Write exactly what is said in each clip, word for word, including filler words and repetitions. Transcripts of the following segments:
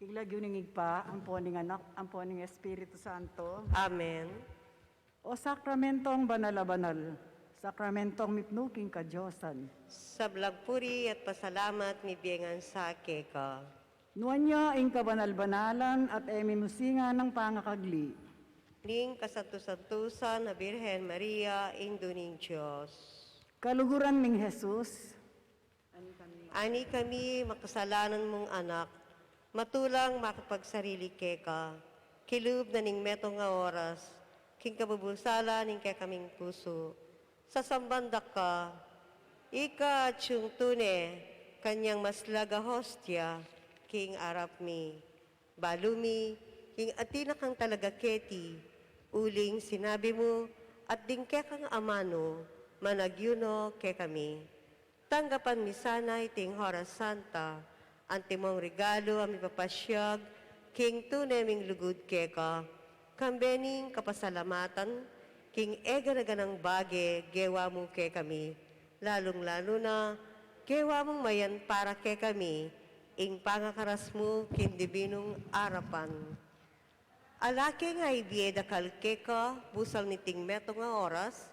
King lagyu ning Ibpa, ampo ning Anak, ampo ning Espiritu Santo. Amen. O sakramentong banal a banal, sakramentong mipnu king kadiosan. Sablang puri at pasalamat mibie ngan sa keka. Nuan ya ing kabanal-banalan at e mi musingan ing pangakagli ning kasantu-santusan a Birhen Maria, Indu ning Dios. Kaluguran ning Jesus. Ani kami makasalanan mung anak, matulang makipagsarili keka, kilub na ning metung a oras, king kabubulsala ning kekaming pusu, sasamban da ka, ika atiu ing tune, kanyang maslag a hostia, king arap mi. Balu mi, king atin na kang talaga keti, uling sinabi mu, at ding kekang amanu, managyu no kekami. Tanggapan mi sana iting horas santa, antimong regalu a mipapasiag, king tune ming lugud keka, kambe ning kapasalamatan, king e gana-ganang bage gewa mu kekami, lalung-lalu na, gewa mung mayan para kekami, ing pangakaras mu king dibinung arapan. Ala ke nga ibie dakal keka, busal niting metung a oras,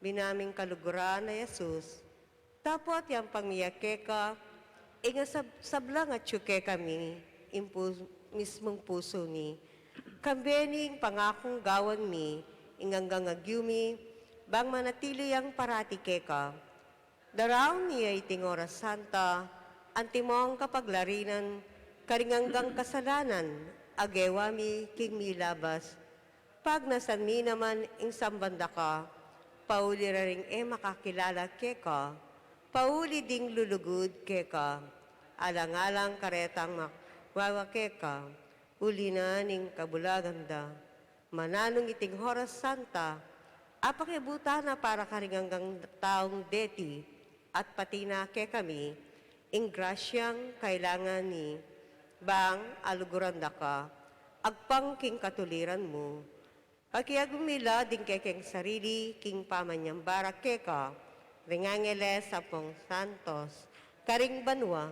binaming kaluguran a Jesus. Dapot yang pangmie keka, ing sab-, sablang atiu kekami, ing pu-, mismung pusu mi. Kambe ning pangakung gawan mi, ing anggang agyu mi, bang manatili yang parati keka. Daraun mi ya iting oras santa, antimong kapaglarinan, karing anggang kasalanan, a gewa mi king milabas. Pagnasan mi naman ing samban da ka, pauli ra ring e makakilala keka, pauli ding lulugud keka, alang-alang karetang makwawa keka, uli na ning kabulagan da. Mananung iting horas santa, apakibutan na para karing anggang taung deti, at pati na kekami, ing grasyang kailangan mi, bang aluguran da ka, agpang king katuliran mu. Pakiagum mi la ding kekeng sarili, king pamanyambara keka, ring angeles ampong santos, karing banua,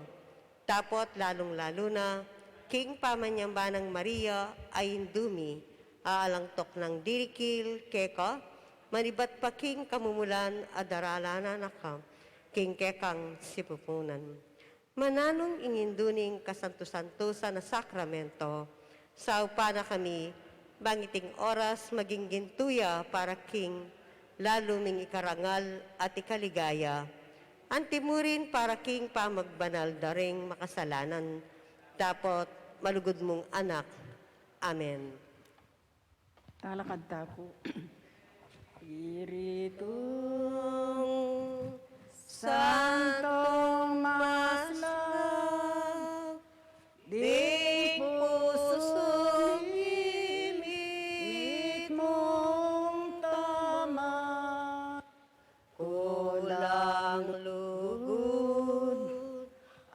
dapot lalung-lalu na, king pamanyamba nang Maria, a Indu mi, a alang tuknang dirikil keka, manibat pa king kamumulan a daralanan na ka, king kekang sipupunan. Mananung ing Indu ning kasantu-santusan a sakramento, saupan na kami, bang iting oras maging gintu ya para king lalu ming ikarangal at ikaligaya. Antimurin para king pamagbanal da ring makasalanan, dapot malugud mung anak. Amen. Talakad ta pu. Spiritu Santo, maslag ding pusu mi, mitmung tama, kulang lugud,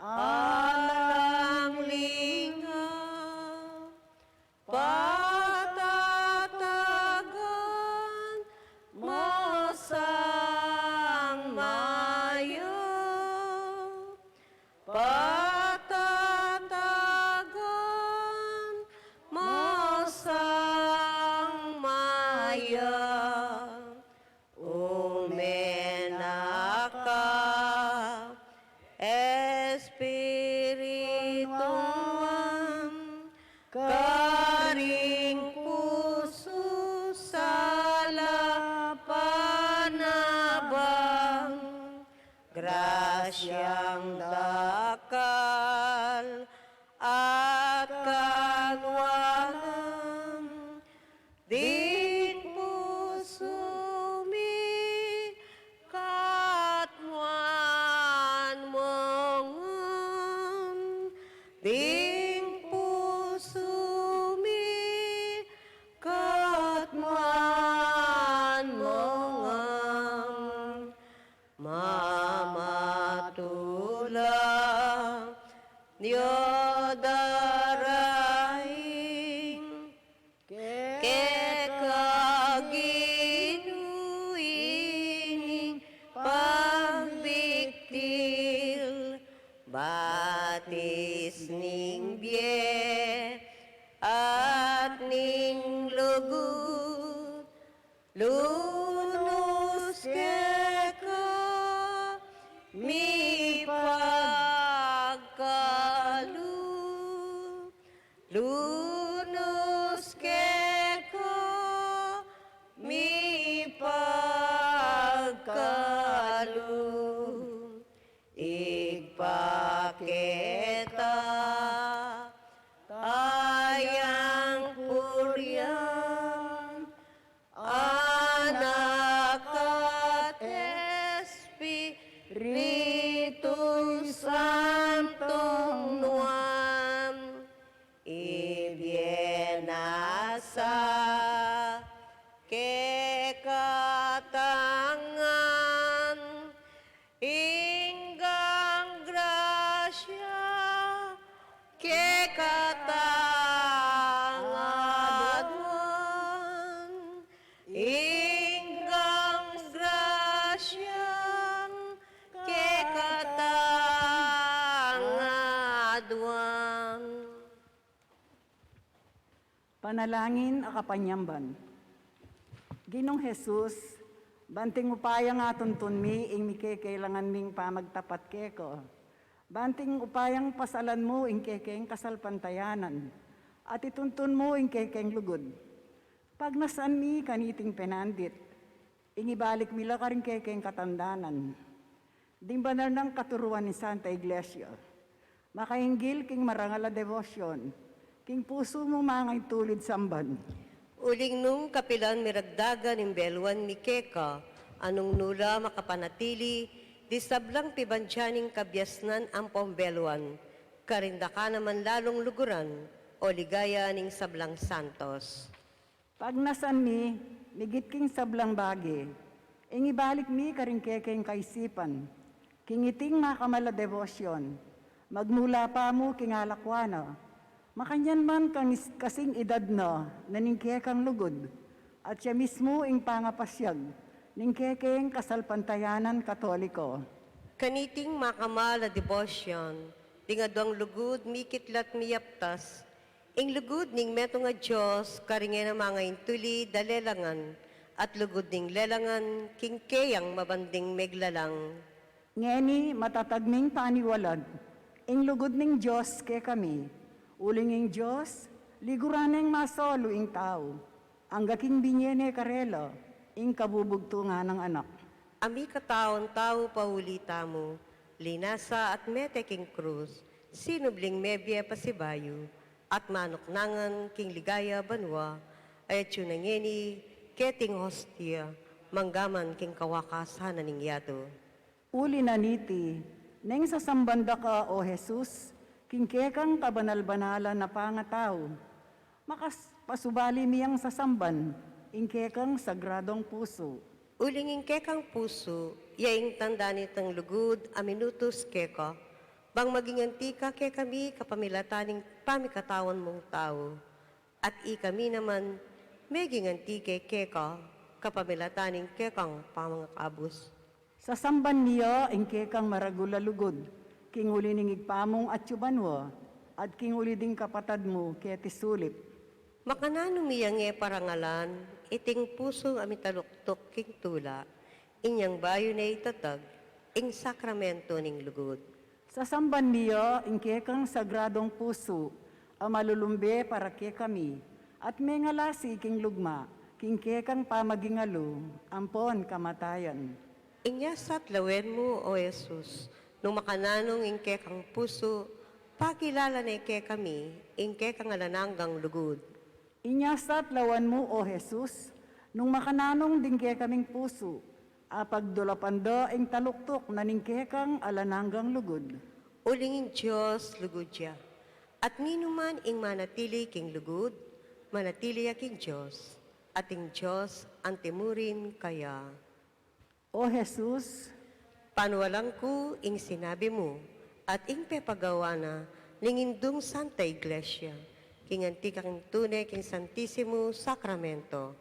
alang lingga, patatagan mo sang mayap. Lunus keka mipagkalub, lunus keka mipagkalub, Ibpa keta tayang purian, Anak at Espiritu Santong nuan, ibie na sa kekatang ngan, ing grasya kekatang aduan, ing grasya kekatang aduan. Panalangin a kapanyamban. Ginung Jesus, banting upaya nga tuntun mi ing mikekailangan ming pamagtapat keka. Banting upayang pasalan mu ing kekeng kasalpantayanan, at ituntun mu ing kekeng lugud. Pagnasan mi kaniting penandit, ing ibalik mi la karing kekeng katandanan. Ding banal nang katuruan ning Santa Iglesia. Makainggil king marangal a debosyon, king pusu mu mangaitu lid samban. Uling nung kapilan miragdagan ing beluan mi keka, a nung nu la makapanatili, ding sablang pibandian ning kabiasnan ampong beluan, karin da ka naman lalung luguran, o ligaya ning sablang santos. Pagnasan mi, migit king sablang bage, ing ibalik mi karing kekeng kaisipan, king iting makamal a debosyon, magmula pa mu king alakwan na, makanyan man kang is-, kasing idad na, na ning kekang lugud, at ya mismu ing pangapasyag ning kekeng kasalpantayanan Katoliko. Kaniting makamal a debosyon, ding aduang lugud mikitlat miyaptas, ing lugud ning metung a Dios, karing e na mangaintuli da lelangan, at lugud ning lelangan, king keyang mabanding meglalang. Ngeni matatag ming paniwalan, ing lugud ning Dios kekami, uling ing Dios, liguran neng masolu ing tau, angga king binye ne karela, ing kabubugtungan nang Anak. A mikataung tau pauli tamu, linasa at mete king krus, sinubling mebie pasibayu, at manuknangan king ligaya banua, a atyu na ngeni keting hostia, manggaman king kawakasan na ning yatu. Uli na niti, neng sasamban da ka, O Jesus, king kekang kabanal-banalan a pangatau, makas-, pasubali mi yang sasamban, ing kekang sagradong pusu. Uling ing kekang pusu, ya ing tanda nitang lugud a minutus keka, bang maging anti ka kekami kapamilatan ning pamikatawan mung tau, at ikami naman meging anti ke keka kapamilatan ning kekang pamangakabus. Sasamban mi ya ing kekang maragul a lugud, king uli ning Ibpa mung atyu banua, at king uli ding kapatad mu keti sulip. Makananu mi yang e parangalan iting pusu a mitaluktuk king tula, inyang bayu ne itatag ing sakramento ning lugud. Sasamban mi ya ing kekang sagradong pusu a malulumbe para kekami, at mengalasi king lugma king kekang pamagingalu ampon kamatayan. Inya sat lawen mu, O Jesus, nung makananung ing kekang pusu, pakilala ne kekami ing kekang alang anggang lugud. Inya sat lawen mu, O Jesus, nung makananung ding kekaming pusu, apagdulapan da ing taluktuk na ning kekang alang anggang lugud. Uling ing Dios lugud ya, at ninuman ing manatili king lugud, manatili ya king Dios, at ing Dios anti mu rin kaya. O Jesus, paniwalang ku ing sinabi mu, at ing pepagawa na ning Indung Santa Iglesia, king anti kang tune king Santisimo Sakramento.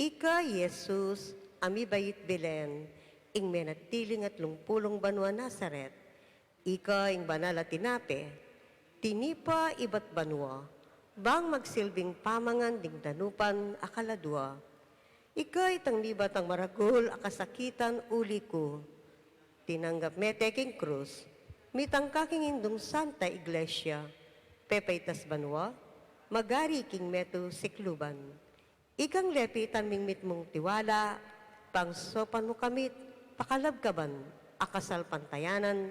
Ika i Jesus a mibait Belen, ing menatiling atlung pulung banua Nazaret. Ika ing banal a tinape tinipa ibat banua, bang magsilbing pamangan ding danupan a kaladua. Ika itang mibatang maragul a kasakitan uli ku. Tinanggap me te king krus, mitangka king Indung Santa Iglesia, pepaitas banua, magari king metung sikluban. Ikang lepitan ming mitmung tiwala, bang saupan mu kamit pakalabkaban a kasalpantayanan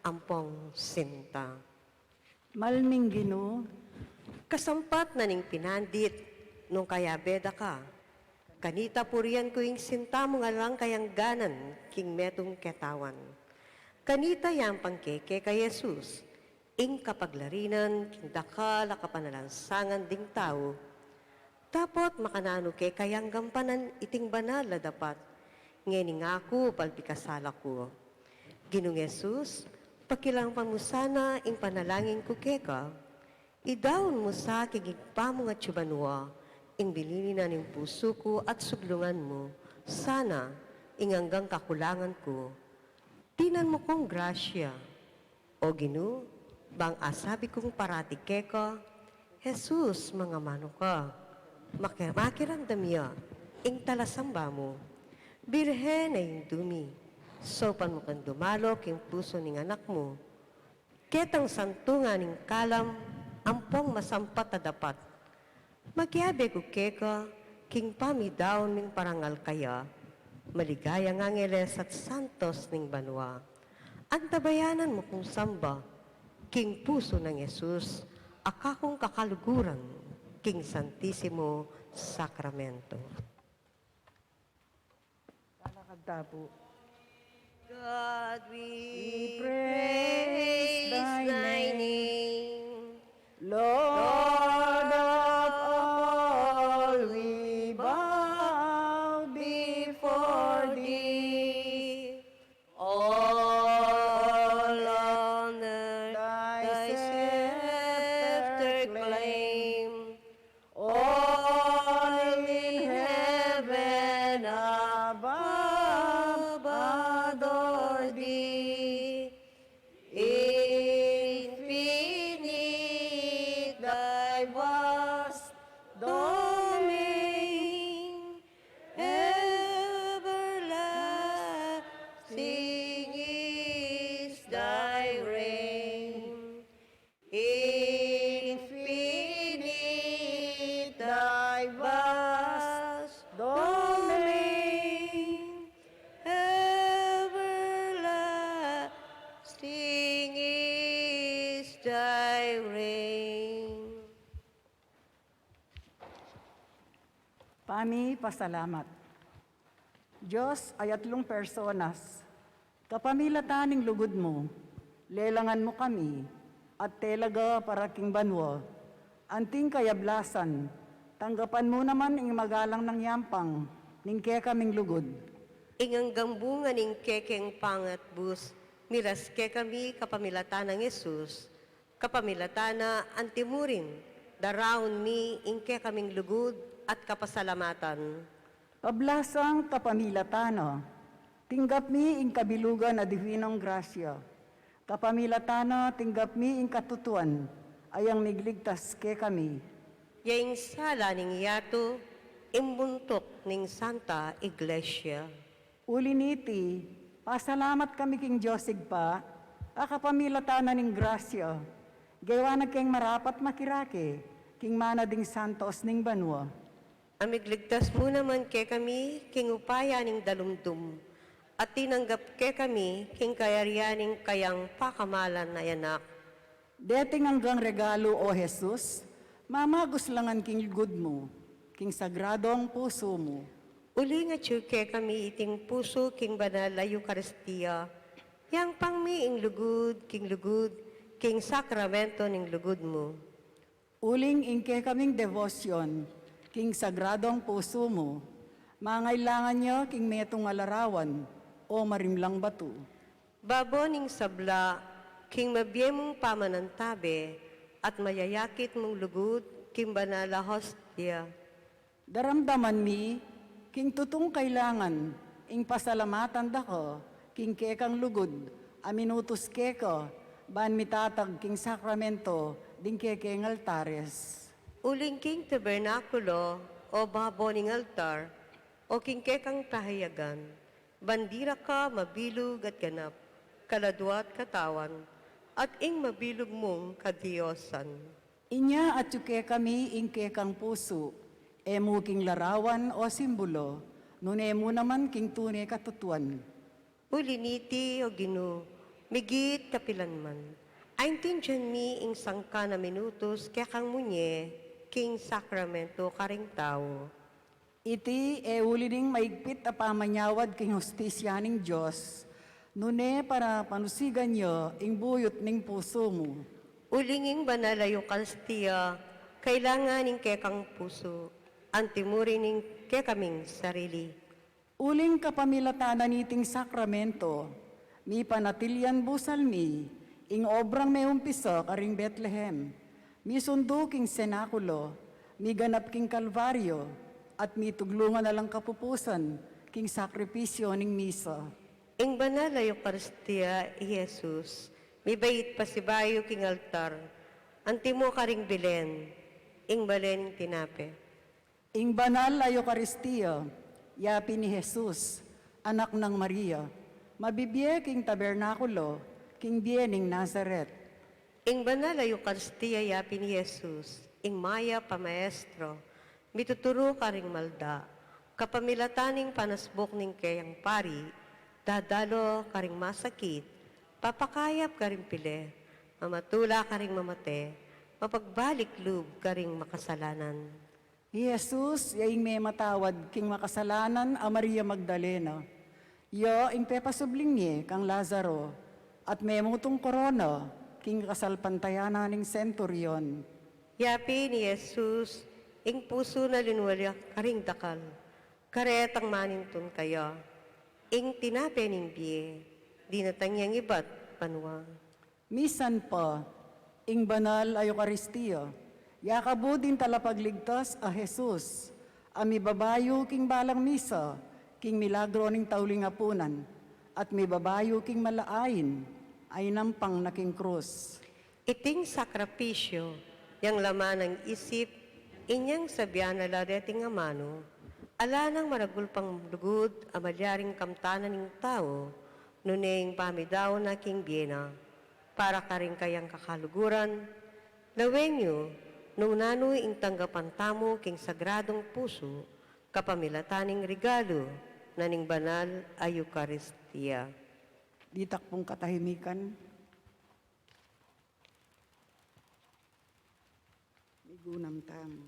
ampong sinta. Malming Ginu, kasampat na ning pinandit nung kayabe da ka. Kanita purian ku ing sinta mung alang kayangganan king metung ketawan. Kanita yampang ke keka Jesus, ing kapaglarinan king dakal a kapanalansangan ding tau. Dapot makananu ke kayang gampanan iting banal a dapat, ngening aku palbi kasala ku. Ginung Jesus, pakilampan mu sana ing panalangin ku keka. Idaun mu sa king Ibpa mung atsu banua ing binili na ning pusu ku at suglungan mu sana ing anggang kakulangan ku. Dinan mu kung grasya. O Ginu, bang asabi kung parati keka, Jesus, mangamanu ka. Maki-, makiramdam ya ing talasamba mu. Birhen a Indu mi, saupan mu kang dumalo king pusu ning Anak mu. Ketang santungan ning kalam ampong masampat a dapat. Magyabe ku keka king pamidaun ming parangal kaya, maligayang angeles at santos ning banua. Antabayanan mu kung samba king pusu nang Jesus a kakung kakaluguran king Santisimo Sakramento. Lalakad tapu. God, we praise thy name. Lord of all, we bow before thee. All honor thy scepter claim. All in heaven above adore thee. Infinite thy vast domain, everlasting is thy reign. Infinite thy vast domain, everlasting is thy reign. Pamipasalamat. Dios a atlung personas, kapamilatan ning lugud mu, lelangan mu kami, at tela ka para king banua, anting kayablasan, tanggapan mu naman ing magalang nang yampang ning kekaming lugud. Ing anggang bunga ning kekeng pangatbus, miras kekami kapamilatan nang Jesus, kapamilatan na antimurin, daraun mi ing kekaming lugud at kapasalamatan. Pablasang kapamilatan na, tinggap mi ing kabilugan a divinong grasya. Kapamilatan na, tinggap mi ing katutuan a yang migligtas kekami. Ya ing sala ning yatu, ing buntuk ning Santa Iglesia. Uli niti, pasalamat kami king Dios Ibpa, a kapamilatan na ning grasya, gewa na keng marapat makirake king mana ding santos ning banua. A migligtas mu naman kekami king upaya ning dalumdum, at tinanggap kekami king kayarian ning kayang pakamalan a Anak. Deting anggang regalu, o Jesus, mamagus la ngan king lugud mu, king sagradong pusu mu. Uling atyu kekami iting pusu king banal a Eukaristia, yampang mi ing lugud king lugud, king sakramento ning lugud mu. Uling ing kekaming debosyon king sagradong pusu mu, mangailangan ya king metung a larawan, o marimlang batu. Babo ning sabla, king mabie mung pamanantabe, at mayayakit mung lugud, king banal a hostia. Daramdaman mi, king tutung kailangan, ing pasalamatan da ka, king kekang lugud, a minutus keka, ban mitatag king sakramento, ding kekeng altares. Uling king tabernakulo, o babo ning altar, O king kekang pahayagan, bandira ka mabilug at ganap, kaladua at katawan, at ing mabilug mung kadiosan. Inya atyu kekami ing kekang pusu, e mu king larawan o simbulu, nune mu naman king tune katutuan. Uli niti, o Ginu, migit kapilan man, aintindian mi ing sangkan a minutus kekang munye king sakramento karing tau. Iti e uli ning maigpit a pamanyawad king hustisya ning Dios, nune para panusigan ya ing buyut ning pusu mu. Uling ing banal a Eukaristia, kailangan ning kekang pusu, antimu rin ing kekaming sarili. Uling kapamilatan na niting sakramento, mipanatilian busal mi ing obrang meumpisa karing Betlehem, misundu king senakulo, miganap king Kalvario, at mituglungan na lang kapupusan king sakripisyo ning misa. Ing banal a Eukaristia i Jesus, mibait pasibayu king altar, antimu karing bilen, ing balen ning tinape. Ing banal a Eukaristia, yapi ni Jesus, anak nang Maria, mabibie king tabernakulo, king bie ning Nazaret. Ing banal a Eukaristia, yapi ni Jesus, ing mayap a maestro, mituturu karing malda, kapamilatan ning panasbuk ning keyang pari, dadalo karing masakit, papakayap karing pile, mamatula karing mamate, mapagbalik lub karing makasalanan. I Jesus, ya ing mematawad king makasalanan a Maria Magdalena. Ya ing pepasubling ne kang Lazaro, at memutung korona king kasalpantayanan ning senturyon. Yapi ni Jesus, ing pusu na linwal ya karing dakal, karetang manintun kaya, ing tinape ning bie, dinatang yang ibat banua. Misan pa, ing banal a Eukaristia, yakabu ding talapagligtas a Jesus, a mibabayu king balang misa, king milagro ning tauling apunan, at mibabayu king malaain, a inampang na king krus. Iting sakripisyu, yang laman nang isip, inyang sabian na la deting amanu, ala nang maragul pang lugud a malyaring kamtanan ning tau, nune ing pamidaun na king bie na, para karing kayang kakaluguran, lawen yu, nung nanu ing tanggapan tamu king sagradung pusu, kapamilatan ning regalu na ning banal a Eukaristia. Ditak pung katahimikan. Migunam tamu.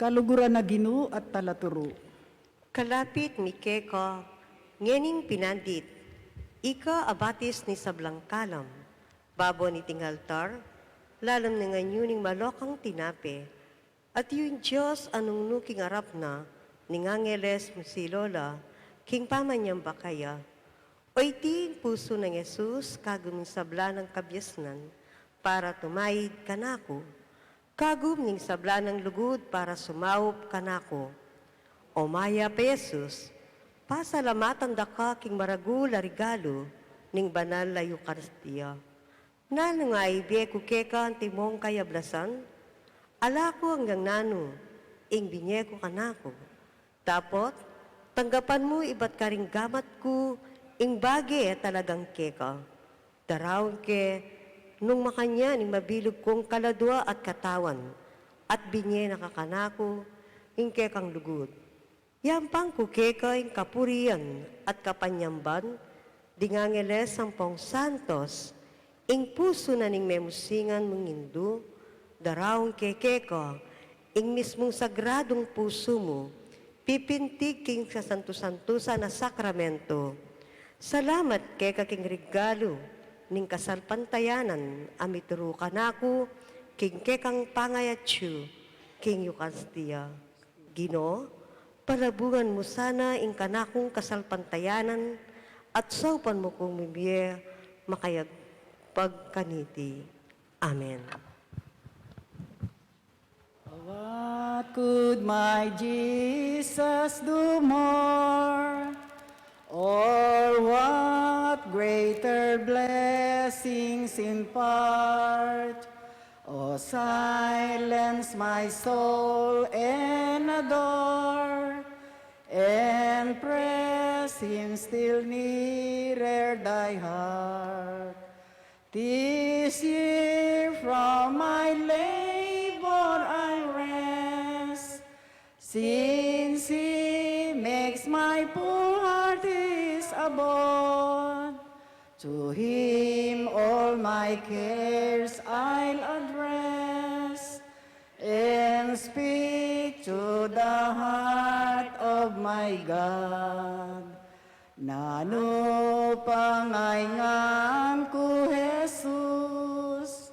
Kaluguran a Ginu at talaturu. Kalapit mi keka ngening pinandit, ika a batis ning sablang kalam, babo niting altar, lalam na ngan yu ning malokang tinape, at yu ing Dios a nungnu king arap na, ning angeles mung silola, king pamanyamba kaya. O iti ing pusu nang Jesus, kagum ing sabla nang kabiasnan, para tumaid kanaku. Kagum ning sabla nang lugud para sumaup kanaku. O mayap a Jesus, pasalamatan da ka king maragul a regalu ning banal a Eukaristia. Nanu nga ibie ku keka antimong kayablasan? Ala ku anggang nanu ing binie ku kanaku. Dapot, tanggapan mu ibat karing gamat ku ing bage a talagang keka. Daraun ke nung makanyan ing mabilug kung kaladua at katawan, at binie na ka kanaku ing kekang lugud. Yampang ku keka ing kapurian at kapanyamban ding angeles ampong santos, ing pusu na ning memusingan mung Indu, daraun ke keka ing mismung sagradung pusu mu, pipintig king kasantu-santusan a sakramento. Salamat keka king regalu ning kasalpantayanan a mituru kanaku king kekang pangayatsu king Eukaristia. Ginu, palabungan mu sana ing kanakung kasalpantayanan at saupan mu kung mibie makayagpag kaniti. Amen. What could my Jesus do more? Or what greater blessings impart? Oh, silence my soul and adore, and press him still nearer thy heart. This year from my labor I rest, since he makes my poor heart his abode. To him all my cares I'll address, and speak to the heart of my God. Nanu pang aingan ku, Jesus,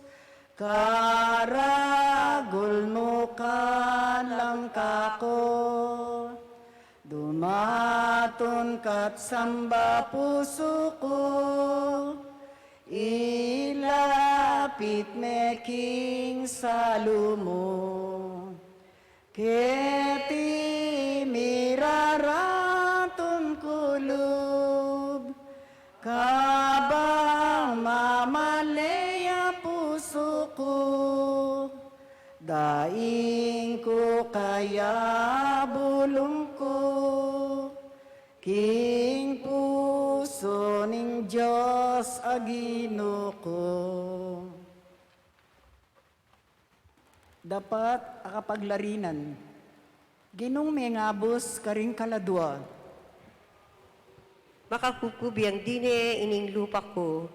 karagul mu kalang kaku. Dumatun ka't samba pusu ku, ilapit me king salu mu. Keti miraratun ku lub, kabang mamale ya pusu ku, daing ku kaya bulung ku king pusu ning Dios a Ginu ku. Dapat a kapaglarinan. Ginung mengabus karing kaladua. Makakukubiang dine ining lupa ku,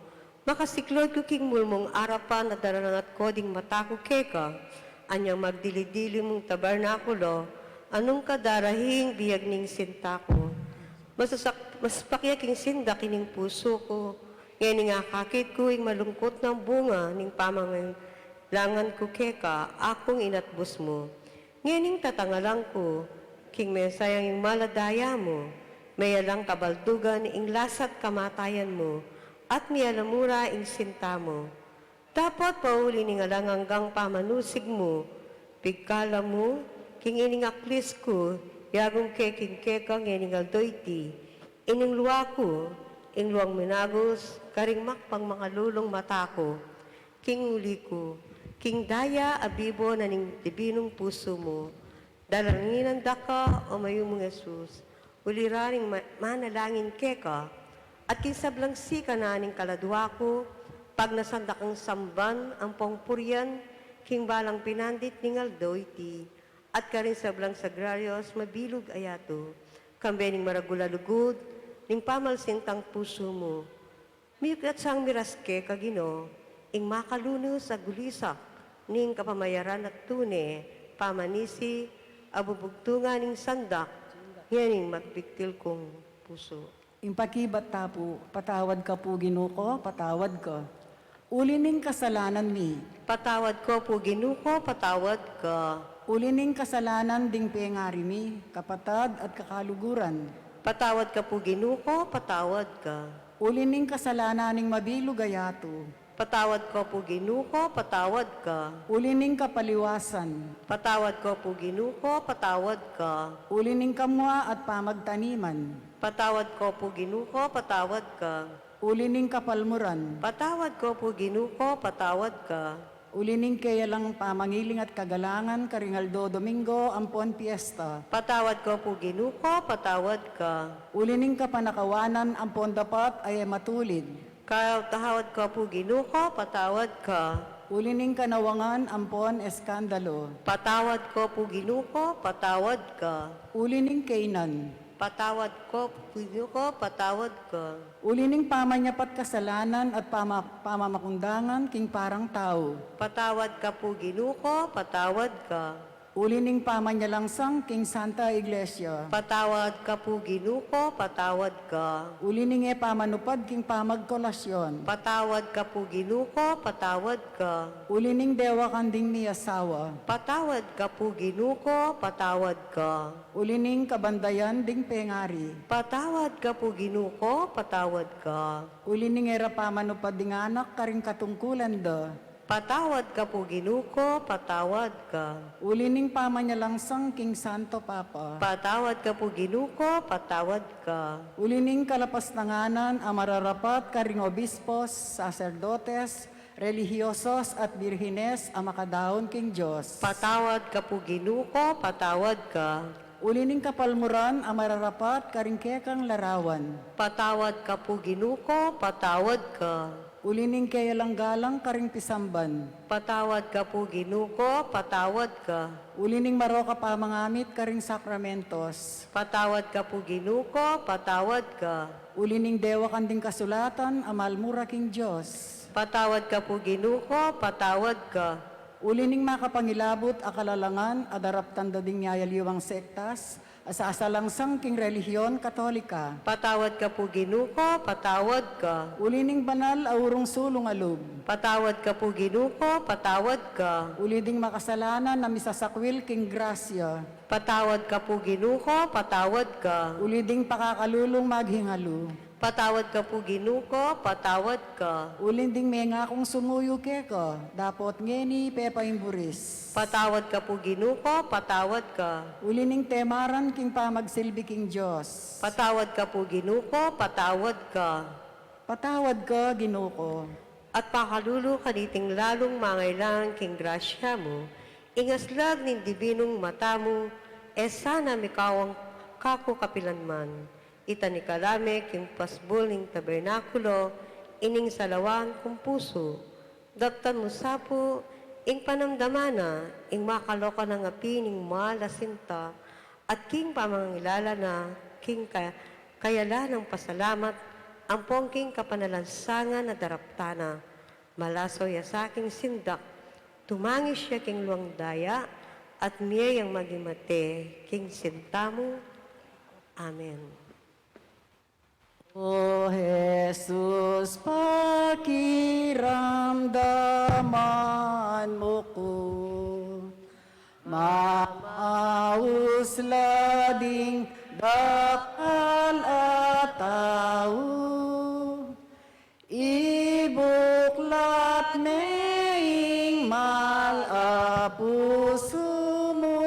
makasiklod ku king mulmung arapan a dararangat ko ding mata ku keka, anyang magdili-dili mung tabernakulo, anung kadarahing biag ning sinta ku. Masasak-, masapak ya king sindak ining pusu ku, ngening akakit ku ing malungkut nang bunga ning pamangailangan ku keka, akung inatbus mu. Ngening tatangalang ku, king mesayang ing maladaya mu, meyalang kabaldugan ing lasa't kamatayan mu, at miyalamura ing sinta mu. Dapot pauli ning alang anggang pamanusig mu, pigkala mu king ining aklis ku, yagum ke king keka ngening aldo iti, ining lua ku, ing luang minagus karing makpang mangalulung mata ku, king uli ku, king daya a bibo na ning dibinung pusu mu, Dalanginan da ka, o mayumung Jesus, uli ra ring ma-, manalangin keka, at king sablang sika na ning kaladua ku, pagnasan da kang samban ampong purian king balang pinandit ning aldo iti, at karing sablang sagrarios mabilug a yatu, kambe ning maragul a lugud ning pamalsintang pusu mu. Miyuklat sang miras keka, Ginu, ing makalunus a gulisak ning kapamayaran at tune pamanisi a bubugtungan ning sandak ngening magbigtil kung pusu. Ing pakibat ta pu, patawad ka pu, Ginu ko, patawad ka. Uli ning kasalanan mi. Patawad ka pu, Ginu ko, patawad ka. Uli ning kasalanan ding pengari mi, kapatad at kakaluguran. Patawad ka pu, Ginu ko, patawad ka. Uli ning kasalanan ning mabilug a yatu. Patawad ka pu, Ginu ko, patawad ka. Uli ning kapaliwasan. Patawad ka pu, Ginu ko, patawad ka. Uli ning kamua at pamagtaniman. Patawad ka pu, Ginu ko, patawad ka. Uli ning kapalmuran. Patawad ka pu, Ginu ko, patawad ka. Uli ning keyalang pamangiling at kagalangan karing aldo Domingo ampon piesta. Patawad ka pu, Ginu ko, patawad ka. Uli ning kapanakawanan ampon dapat a e matulid. Patawad ka pu, Ginu ko, patawad ka. Uli ning kanawangan ampon eskandalo. Patawad ka pu, Ginu ko, patawad ka. Uli ning kaynan. Patawad ka pu, Ginu ko, patawad ka. Uli ning pamanyapat kasalanan at pama-, pamamakundangan king parang tau. Patawad ka pu, Ginu ko, patawad ka. Uli ning pamanyalangsang king Santa Iglesia. Patawad ka pu, Ginu ko, patawad ka. Uli ning e pamanupad king pamagkolasyon. Patawad ka pu, Ginu ko, patawad ka. Uli ning dewakan ding miasawa. Patawad ka pu, Ginu ko, patawad ka. Uli ning kabandayan ding pengari. Patawad ka pu, Ginu ko, patawad ka. Uli ning e ra pamanupad ding anak karing katungkulan da. Patawad ka pu, Ginu ko, patawad ka. Uli ning pamanyalangsang king Santo Papa. Patawad ka pu, Ginu ko, patawad ka. Uli ning kalapastanganan a mararapat karing obispos, saserdotes, relihiyosos at birhines a makadaun king Dios. Patawad ka pu, Ginu ko, patawad ka. Uli ning kapalmuran a mararapat karing kekang larawan. Patawad ka pu, Ginu ko, patawad ka. Uli ning keyalang galang karing pisamban. Patawad ka pu, Ginu ko, patawad ka. Uli ning marok a pamangamit karing sakramentos. Patawad ka pu, Ginu ko, patawad ka. Uli ning dewakan ding kasulatan a malmura king Dios. Patawad ka pu, Ginu ko, patawad ka. Uli ning makapangilabut a kalalangan a daraptan da ding miyayaliwang sektas a sasalangsang king relihiyon Katolika. Patawad ka pu, Ginu ko, patawad ka. Uli ning banal a urung sulung a lub. Patawad ka pu, Ginu ko, patawad ka. Uli ding makasalanan a misasakwil king grasya. Patawad ka pu, Ginu ko, patawad ka. Uli ding pakakalulung maghingalu. Patawad ka pu, Ginu ko, patawad ka. Uli ding mengakung sumuyu keka, dapot ngeni pepayamburis. Patawad ka pu, Ginu ko, patawad ka. Uli ning temaran king pamagsilbi king Dios. Patawad ka pu, Ginu ko, patawad ka. Patawad ka, Ginu ko. At pakalulu kaniting lalung mangailangan king grasya mu, ing aslag ning dibinung mata mu, e sana mikawang kaku kapilanman. Ita ni kalame king pasbul ning tabernakulo, ining salawan kung pusu. Daptan mu sa pu, ing panamdaman na, ing makalokan nang api ning mal a sinta, at king pamangilala na, king ka-, kayalan nang pasalamat, ampong king kapanalansangan a daraptan na. Malaso ya sa king sindak, tumangis ya king luang daya, at mie yang maging mate king sinta mu. Amen. O Jesus, pakiramdaman mu ku, mamaus la ding dakal a tau, ibuklat me ing mal a pusu mu,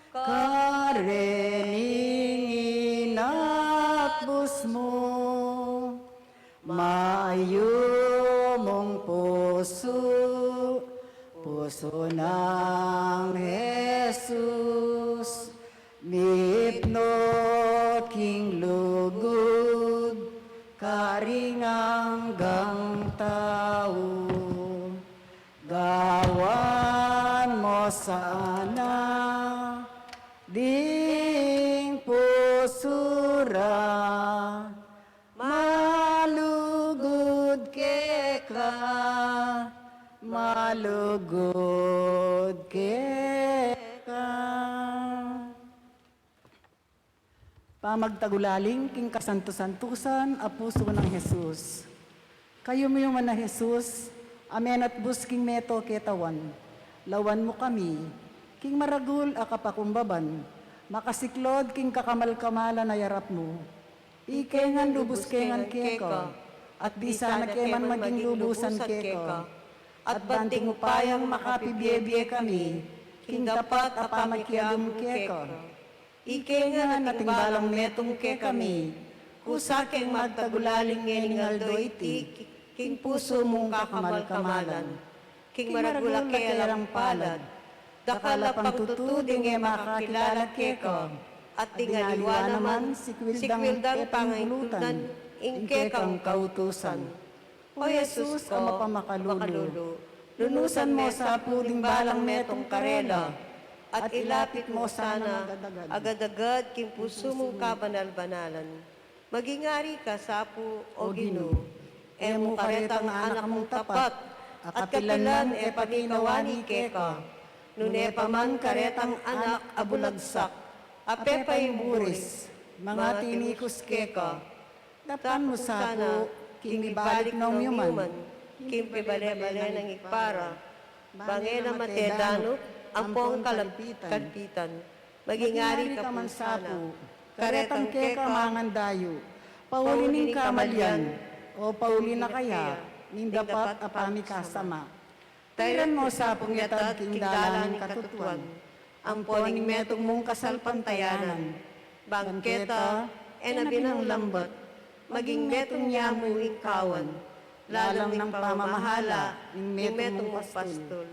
karening inatbus mu, mayumung pusu, pusu nang Jesus, mipnu king lugud, karing anggang tau. Gawan mu sana ding pusu ra, malugud keka, malugud keka. Pamagtagulaling king kasantu-santusan a pusu nang Jesus. Kayumu man a Jesus, a menatbus king meto ketawan, lawan mu kami, King maragul a kapakumbaban, makasiklod king kakamal-kamalan a yarap mu. Ike ngan lubus ke ngan keka, at bisa na ke man maging lubusan keka, at banting upayang makapibie-bie kami king dapat a pamakiagum keka. Ike ngan ating balang metung kekami, kusa keng magtagulaling ngening aldo iti king pusu mung kakamal-kamalan, king maragul a kelang palad, dakal a pangtutu ding e makakilala keka, at ding aliwa naman sikwil dang pangaintulan ing kekang kautusan. O Jesus a mapamakalulu, lunusan mo sa pu ding balang metung karela, at ilapit mo sana agad-agad king pusu mung kabanal-banalan. Maging ari ka sa pu, O Ginu, e mu karetang anak mung tapat, at kapilan e panikawani keka, nune pa man karetang anak a bulagsak, a pepaiburis, mangatinikos keka. Daptan mu sa pu king mibalik nong yuman king pibale-bale nang Ibpa ra, bang e na mate danup ampong kalapit-, kalpitan. Maging ari ka man sa pu, karetang keka mangandayu, pauli ning kamalian, o pauli na kaya ning dapat a pamikasama. Tairan mo sa pung yatad king dalan ning katutuan, ampon ing metung mung kasalpantayanan. Bang keta e na binang lambat, maging metung ya mu ing kawan, lalam ning pamamahala ning metung mung pastul.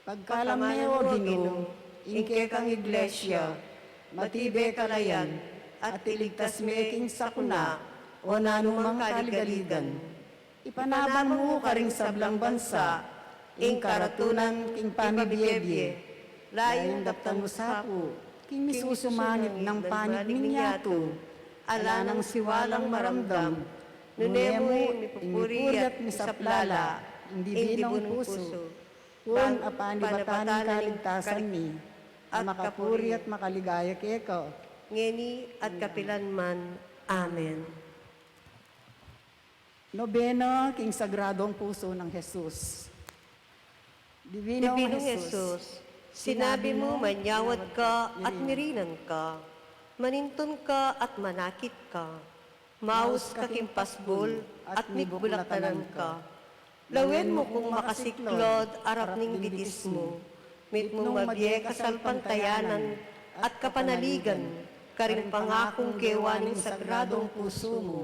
Pagkalam me, O Ginu, ing kekang iglesia, matibe kalayan, at iligtas me king sakuna o nanumang kaligaligan. Ipanabang mu karing sablang bansa ing karatunan king pamibie-bie. Layun daptan mu sa pu king misusumanib nang panig ning yatu, ala nang siwalang maramdam, nune mu ing mipupuri at misaplala ing dibinung pusu, pun a panibatan ning kaligtasan mi, a makapuri at makaligaya keka, ngeni at kapilan man. Amen. Nobena king Sagradong Pusu nang Jesus. Dibinong Jesus, sinabi mu, manyawad ka at mirinan ka, manintun ka at manakit ka, maus ka king pasbul at mibuklatanan ka. Lawen mu kung makasiklod arap ning bitis mu, mitmung mabie kasalpantayanan at kapanaligan karing pangakung gewa ning Sagradong Pusu mu,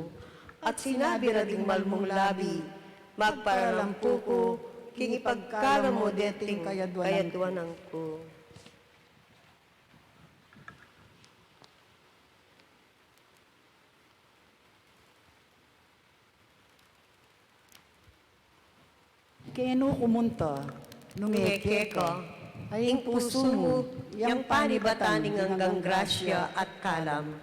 at sinabi ra ding malmung labi, magparalampu ku king ipagkalam mu deting kayaduanan ku. Kenu ku munta, nung e keka, ing pusu mu, yang panibatan ning anggang grasya at kalam.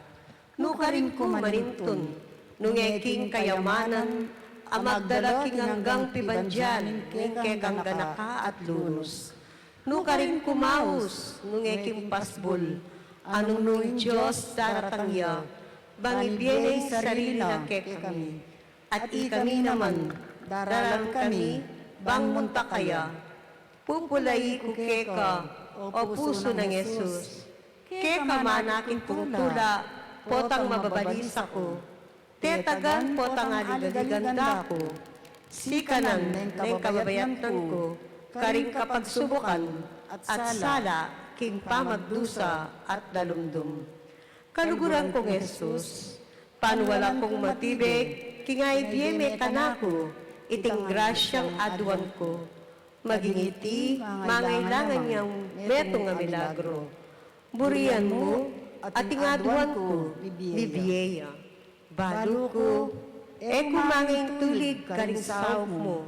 Nukarin ku manintun, nung e king kayamanan, a magdala king anggang pibandian ning kekang ganaka at lunus. Nukarin ku maus, nung e king pasbul, a nung ing Dios daratang ya, bang ibie ne ing sarili na kekami. At ikami naman, daralan kami, bang munta ka ya. Pupulai ku keka, o pusu nang Jesus. Keka manakin kung tula, potang mababalisa ku. Tetagan potang aligaligan da ku. Sikanan neng kababayatan ku karing kapagsubukan at sala king pamagdusa at dalumdum. Kaluguran kung Jesus, panwalan kung matibe king aibie me kanaku iting grasyang aduan ku. Maging iti mangailangan yang metung a milagro. Burian mu at ing aduan ku bibie ya. Balu ku, e ku mangaintulig karing saup mu.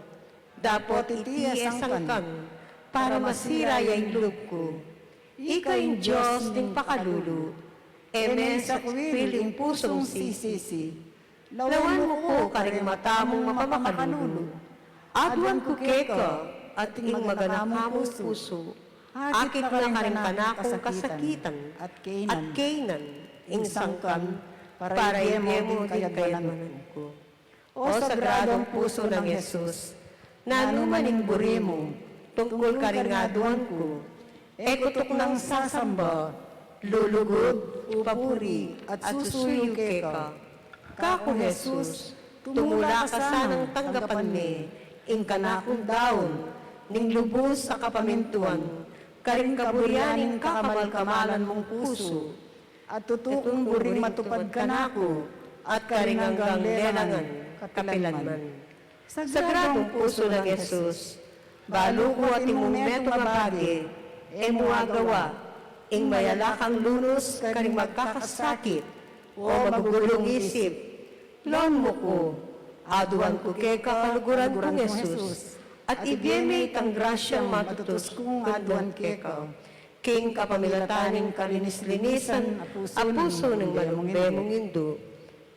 Dapot iti e sangkan para masira ya ing lub ku. Ika ing Dios ning pakalulu, e me sakwil ing pusung sisisi. Lawan mu ku karing mata mung mapamakalulu. Aduan ku keka at ing maganaka mung pusu. Akit na karing kanakung kasakitan at keynan ing sangkan para ibie mu ding kayaduanan ku. O sagradong pusu nang Jesus, nanu man ing buri mu tungkul karing aduan ku, E ku tuknang sasamba, lulugud, pupuri, at susuyu keka. Kaku Jesus, tumula ka sanang tanggapan me ing kanakung daun ning lubus a kapamintuan, karing kaburian ning kakamal-kamalan mung pusu, at tutu kung buring matupad kanaku, at karing anggang lelangan kapilanman. Sagradung pusu nang Jesus, balu ku atin mu metung a bage, e mu agawa ing mayalakang lunus karing magkakasakit o magugulung isip. Loan mu ku, aduan ku keka kaluguran kung Jesus, at ibie me itang grasyang matutus kung aduan keka. King kapamilatan ning kalinis-linisan a pusu ning malugbe mung Indu,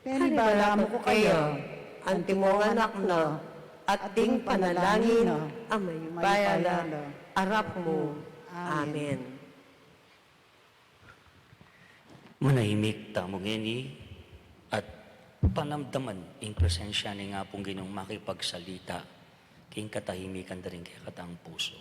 panibala mu ku kaya, antimong anak na, at ding panalangin a mayupaya la, arap mu. Amen. Manahimik tamu ngeni at panamdaman ing presensya ning Apung Ginung makipagsalita king katahimikan da ring kekatang pusu.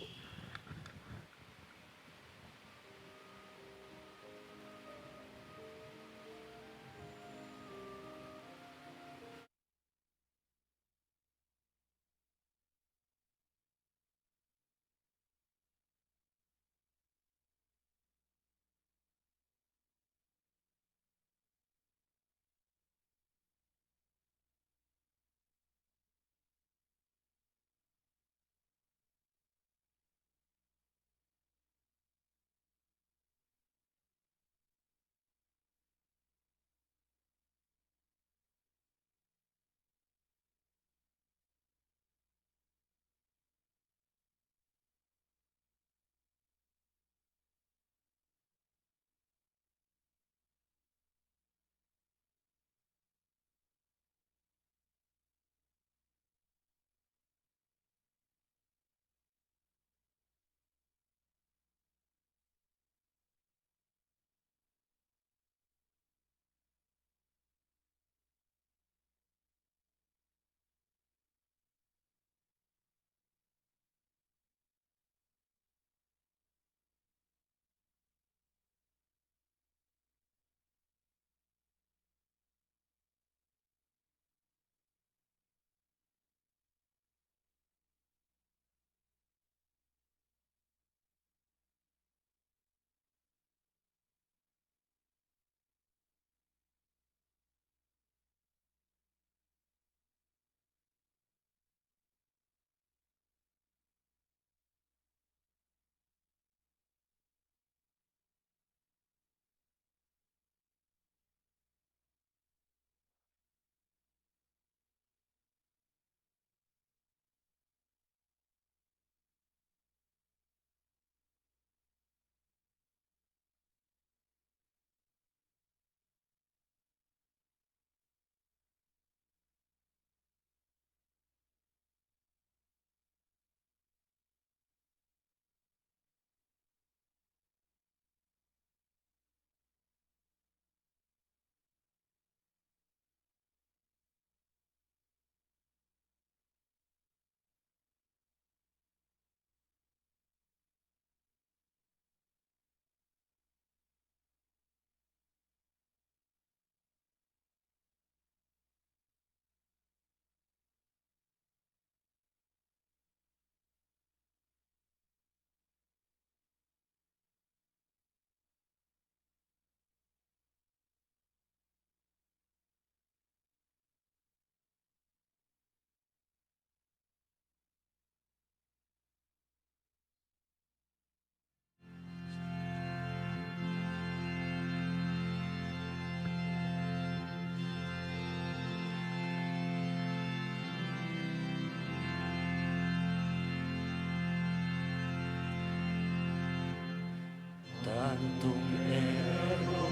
Tantum ergo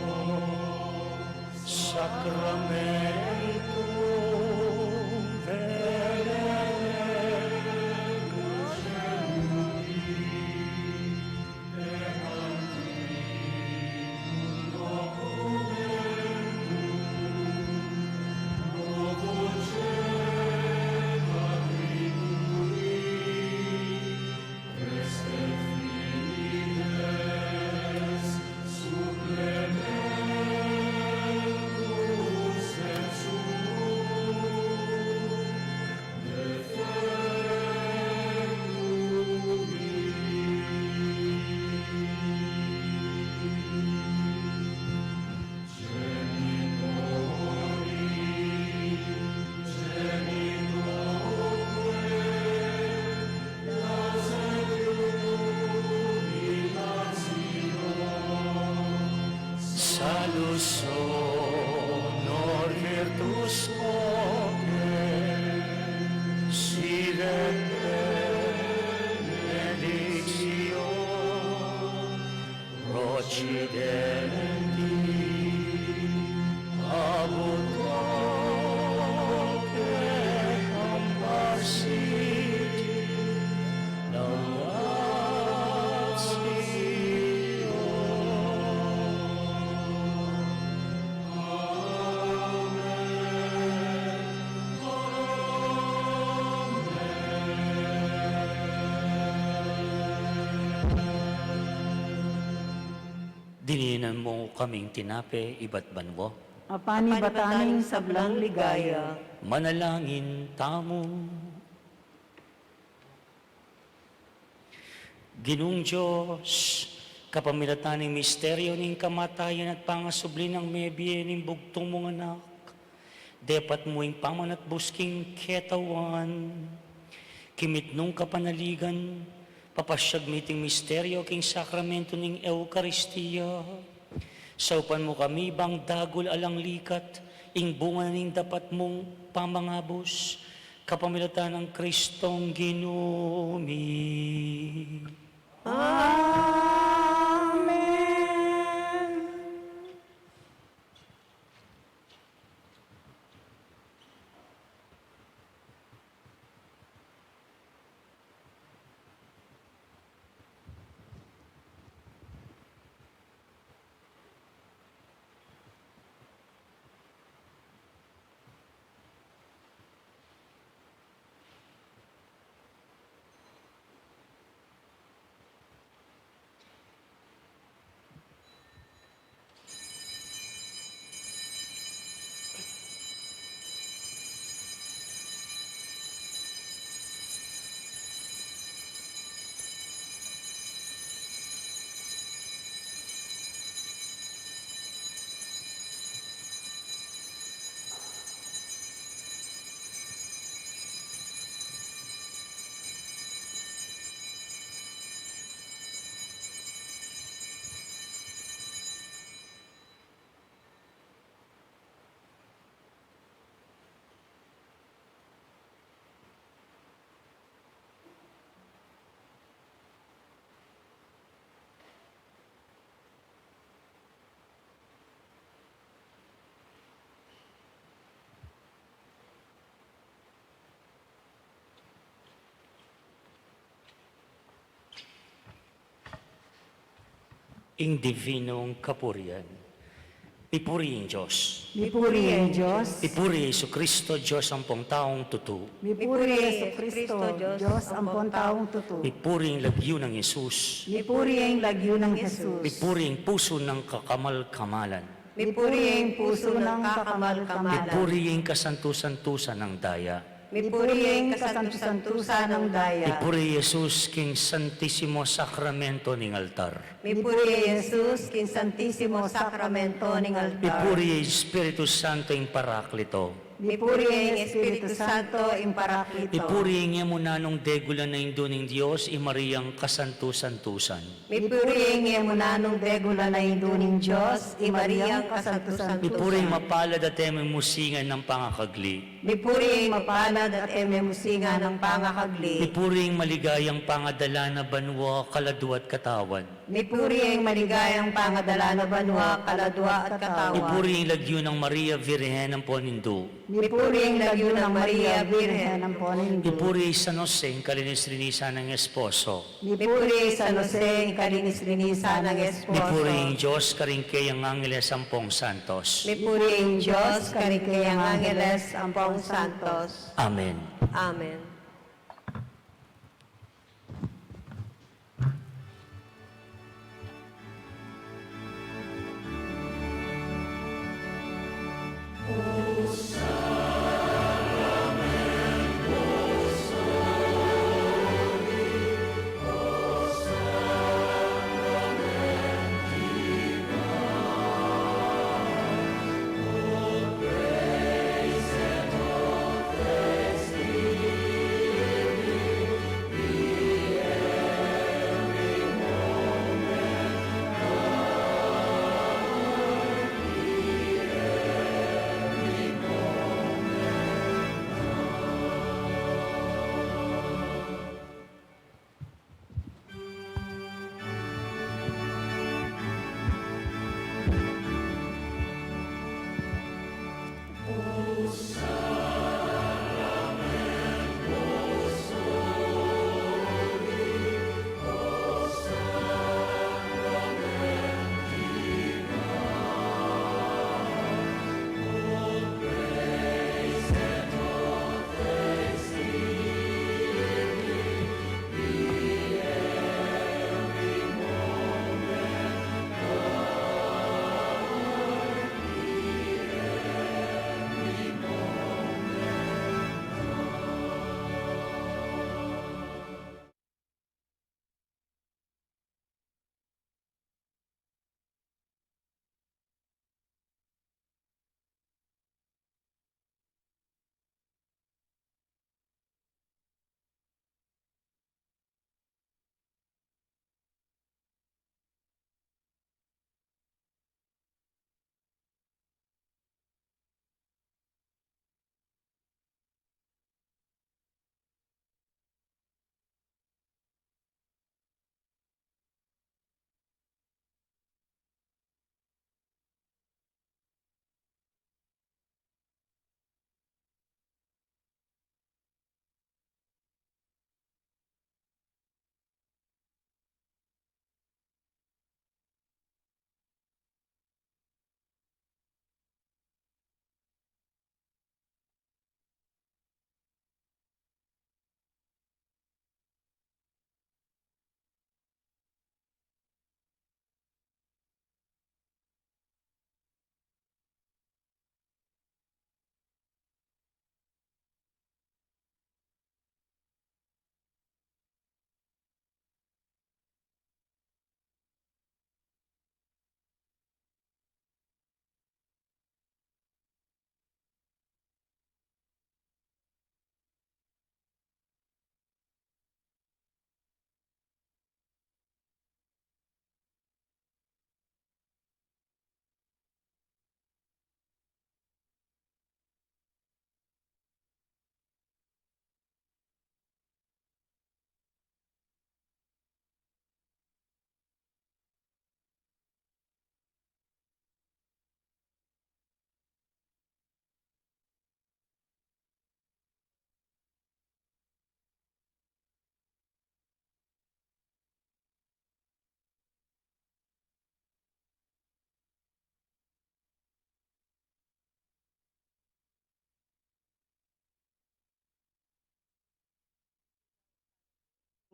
sacramentum venere Salus honor virtus coque, sive benedictio, procedenti ab utroque comparsit, laudatio. Dininan mu kaming tinape ibat banua, apan ibatan ing sablang ligaya. Manalangin tamu. Ginung Dios, kapamilatan ning misteryo ning kamatayan at pangasubli nang mebie ning bugtung mung Anak, depat mu ing pamanatbus king ketawan, kimit nung kapanaligan, papasyag mi iting misteryo king sakramento ning Eukaristia. Saupan mu kami bang dagul alang likat ing bunga na ning dapat mung pamangabus, kapamilatan nang Kristong Ginu mi. Amen. Ing divinong kapurian. Mipuri ing Dios. Mipuri ing Dios. Mipuri Jesucristo, Dios ampong taung tutu. Mipuri Jesucristo, Dios ampong taung tutu. Mipuri ing lagyu nang Jesus. Mipuri ing lagyu nang Jesus. Mipuri ing pusu nang kakamal-kamalan. Mipuri ing pusu nang kakamal-kamalan. Mipuri ing kasantu-santusan nang daya. Mipuri ing kasantu-santusan nang daya. Mipuri Jesus king Santisimo Sakramento ning altar. Mipuri Jesus king Santisimo Sakramento ning altar. Mipuri Espiritu Santo ing Paraklito. Mipuri ing Espiritu Santo ing Paraklito. Mipuri ing e mu nanung degulan a Indu ning Dios, i Mariang kasantu-santusan. Mipuri ing e mu nanung degulan a Indu ning Dios, i Mariang kasantu-santusan. Mipuri ing mapalad at e me musingan nang pangakagli. Mipuri ing mapalad at e me musingan nang pangakagli. Mipuri ing maligayang pangadala na banua, kaladua at katawan. Mipuri ing maligayang pangadala na banua, kaladua at katawan. Mipuri ing lagyu nang Maria, Virgen ampong Indu. Mipuri ing lagyu nang Maria, Virgen ampong Indu. Mipuri San Jose, ing kalinis-linisan nang esposo. Mipuri San Jose, ing kalinis-linisan nang esposo. Mipuri ing Dios karing keyang angeles ampong santos. Mipuri ing Dios karing keyang angeles ampong santos. Amen. Amen.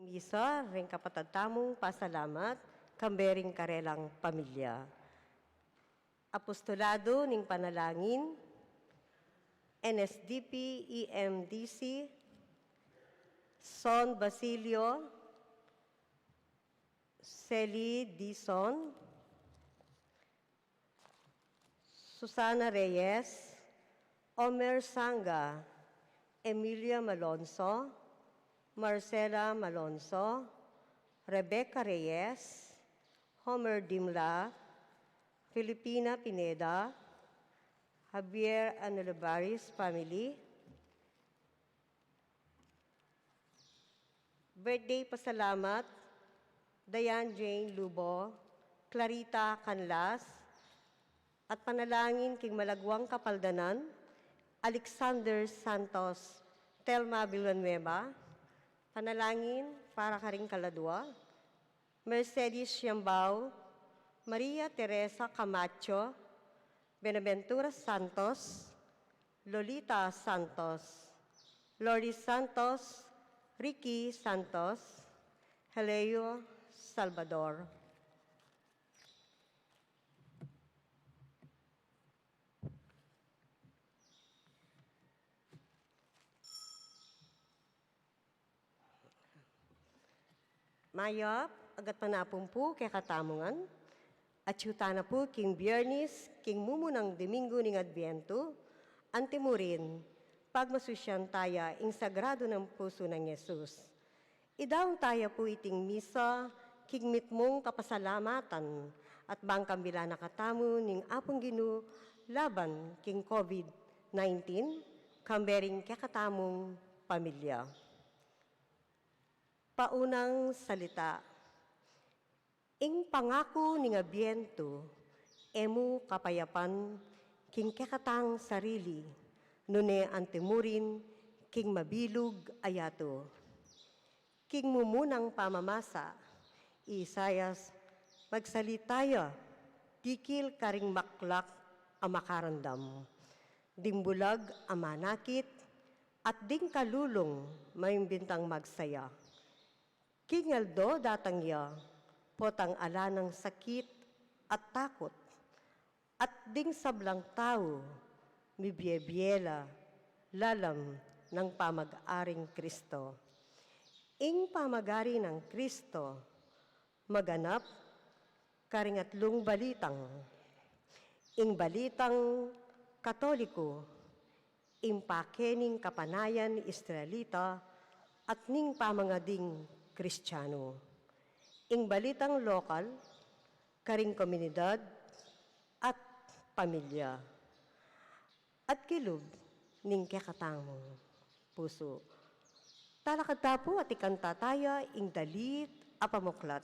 Misa, ring kapatad tamung pasalamat, kambe ring karelang pamilya. Apostolado ning Panalangin, N S D P, E M D C, Son Basilio, Sally Dizon, Susana Reyes, Omer Sanga, Emilia Malonzo, Marcela Malonzo, Rebecca Reyes, Homer Dimla, Filipina Pineda, Javier and Olivares family, birthday pasalamat, Diane Jane Lubo, Clarita Canlas, at panalangin king malagwang kapaldanan, Alexander Santos, Telma Villanueva, panalangin para karing kaladwa, Mercedes Yambao, Maria Teresa Camacho, Benaventura Santos, Lolita Santos, Loris Santos, Ricky Santos, Heleo Salvador. Mayap a gatpanapun pu kekatamu ngan. Atyu tana pu king Biyernes, king mumunang Domingo ning Adbientu, antimurin, pagmasusyan taya ing sagrado nang pusu nang Jesus. Idaun taya pu iting misa king mitmung kapasalamatan at bang kambilan na katamu ning Apung Ginu laban king COVID nineteen, kambe ring kekatamung pamilya. Paunang salita. Ing pangaku ning Adbientu, e mu kapayapan king kekatang sarili, nune antimurin king mabilug a yatu. King mumunang pamamasa, Isaias, magsalita ya dikil karing maklak a makarandam, ding bulag a manakit, at ding kalulung maimbintang magsaya. King aldo datang ya, potang ala nang sakit at takut, at ding sablang tau mibie-bie la lalam nang pamag-aring Kristo. Ing pamag-ari nang Kristo maganap karing atlung balitang: ing balitang Katoliko, ing pake ning kapanayan Israelita, at ning pamangading Kristiano. Ing balitang lokal karing komunidad at pamilya, at kilub ning kekatamung pusu. Talakad ta pu at ikanta taya ing dalit a pamuklat.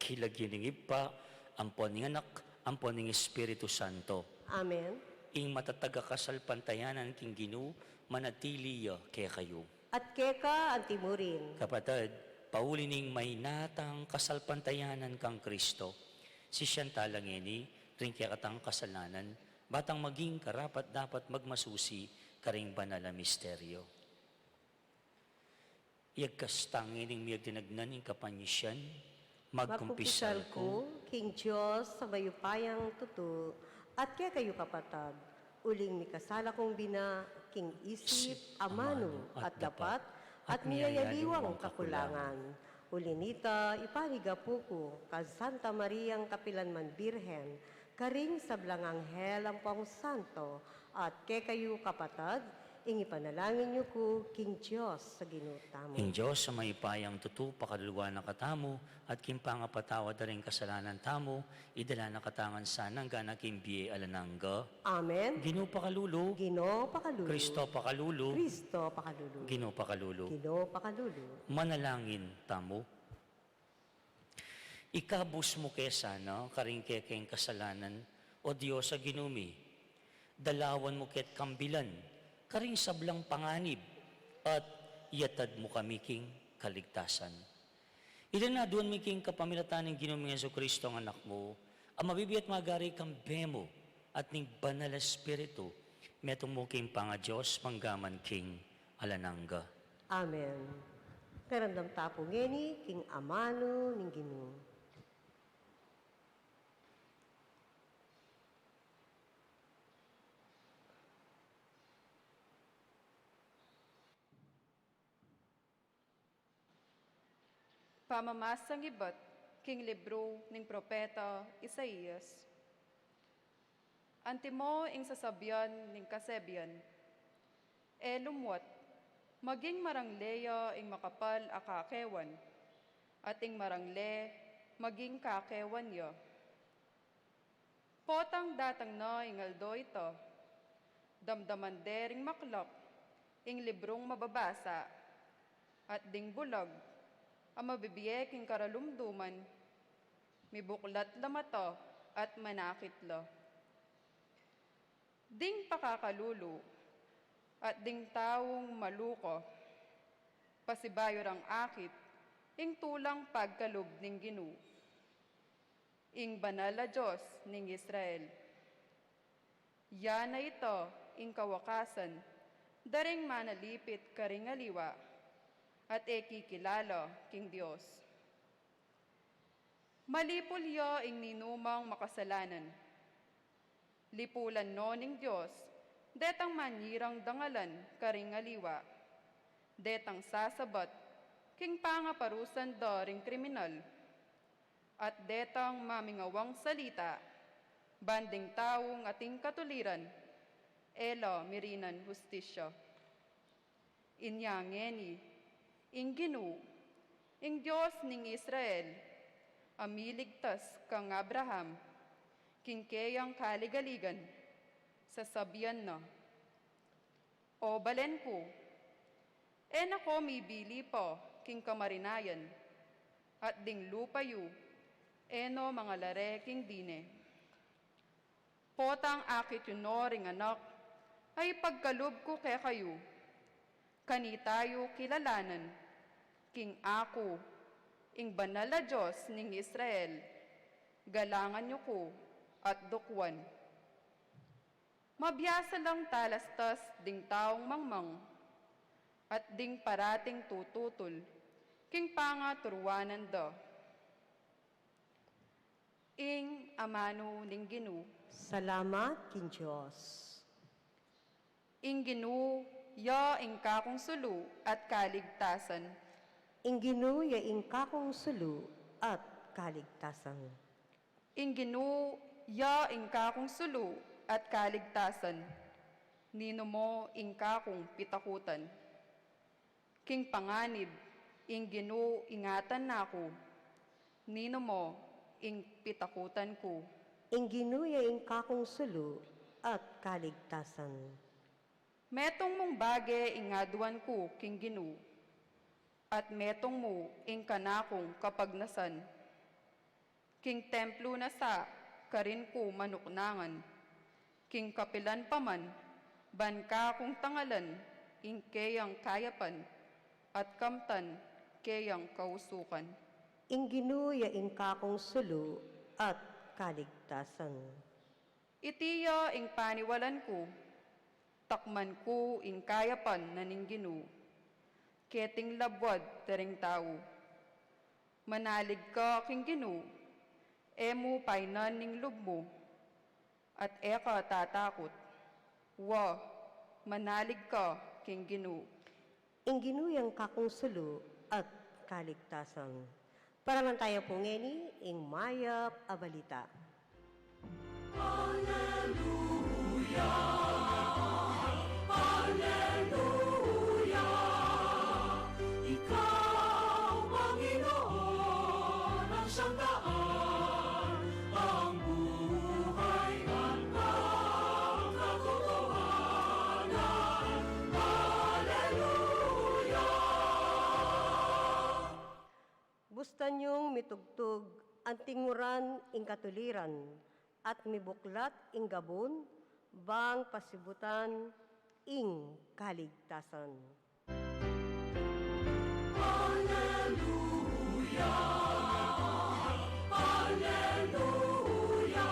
King lagyu ning Ibpa, ampo ning Anak, ampo ning Espiritu Santo. Amen. Ing matatag a kasalpantayanan king Ginu, manatili ya kekayu. At keka anti mu rin. Kapatad, pauli ning maina tang kasalpantayanan kang Kristo, sisian tala ngeni ring kekatang kasalanan, ba tang maging karapat-dapat magmasusi karing banal a misteryo. Iyagkas tang ining miyagdinagnan ing kapanisian, magkumpisal ku king Dios a mayupayang tutu, at kekayu kapatad, uling mikasala kung bina king isip, amanu, at dapat, at miyayaliwang kakulangan. Uli nita, iparigapu ku kang Santa Mariang kapilan man Birhen, karing sablang anghel ampong santo, at kekayu kapatad, ing ipanalangin yu ku king Dios a Ginu tamu. Ing Dios a mayupayang tutu pakaluluan na katamu, at king pangapatawad da ring kasalanan tamu, idala na katamu ngan sana ngana king bie alang angga. Amen. Ginu pakalulu. Ginu pakalulu. Kristo pakalulu. Kristo pakalulu. Ginu pakalulu. Ginu pakalulu. Manalangin tamu. Ikabus mu ke sana karing kekeng kasalanan, O Dios a Ginu mi. Dalawan mu ke't kambilan karing sablang panganib, at yatad mu kami king kaligtasan. Ila na aduan mi king kapamilatan ning Ginu ming Jesucristo a Anak mu, a mabibie at magari kambe mu, at ning Banal a Espiritu, metung mu king pangaDios, mangga man king alang angga. Amen. Ngarandam ta pu ngeni king amanu ning Ginu. Pamamasang ibat king libru ning propeta Isaias. Antimo ing sasabian ning kasebian, E lumuat, maging marangle ya ing makapal a kakewan, at ing marangle maging kakewan ya. Potang datang na ing aldo ita, damdaman de ring maklak ing librung mababasa, at ding bulag a mabibie king karalumduman, mibuklat la mata at manakit la. Ding pakakalulu at ding taung maluka, pasibayu rang akit ing tulang pagkalub ning Ginu, ing Banal a Dios ning Israel. Ya na ita ing kawakasan da ring manalipit karing aliwa, at e kikilala king Dios. Malipul ya ing ninumang makasalanan. Lipulan no ning Dios detang manyirang dangalan karing aliwa, detang sasabat king pangaparusan da ring kriminal, at detang mamingawang salita ban ding taung ating katuliran, e la mirinan hustisya. Inya ngeni, ing Ginu, ing Dios ning Israel, a miligtas kang Abraham king keyang kaligaligan, sasabian na, O balen ku, e na ko mibili pa king kamarinayan, at ding lupa yu e no mangalare king dine. Potang akit yu no ring anak a ipagkalub ku kekayu, kanita yu kilalanan king aku, ing Banal a Dios ning Israel, galangan yu ku at dukuan. Mabiasa lang talastas ding taung mangmang, at ding parating tututul king pangaturuanan da. Ing amanu ning Ginu. Salamat king Dios. Ing Ginu ya ing kakung sulu at kaligtasan. Ing Ginu ya ing kakung sulu at kaligtasan. Ing Ginu ya ing kakung sulu at kaligtasan. Ninu mo ing kakung pitakutan? King panganib, ing Ginu ingatan na ku, ninu mo ing pitakutan ku? Ing Ginu ya ing kakung sulu at kaligtasan. Metung mung bage ing aduan ku king Ginu, at metung mu ing kanakung kapagnasan. King templo na sa karin ku manuknangan, king kapilan pa man, ban kakung tangalan ing keyang kayapan, at kamtan keyang kausukan. Ing Ginu ya ing kakung sulu at kaligtasan. Iti ya ing paniwalan ku, takman ku ing kayapan na ning Ginu, keting labwad da ring tau. Manalig ka king Ginu, e mu painan ing lub mu, at e ka tatakut. Wa, manalig ka king Ginu. Ing Ginu yang kakung sulu at kaligtasan. Parangalan tamu pu ngeni ing mayap a balita. Alleluia, alleluia. Ikaw, Panginoon, ang siyang daan, ang buhay at ang katotohanan. Alleluia! Bustan yung mitugtug, anting uran ing katuliran, at mibuklat ing gabun, bang pasibutan ing kaligtasan. Alleluia, alleluia.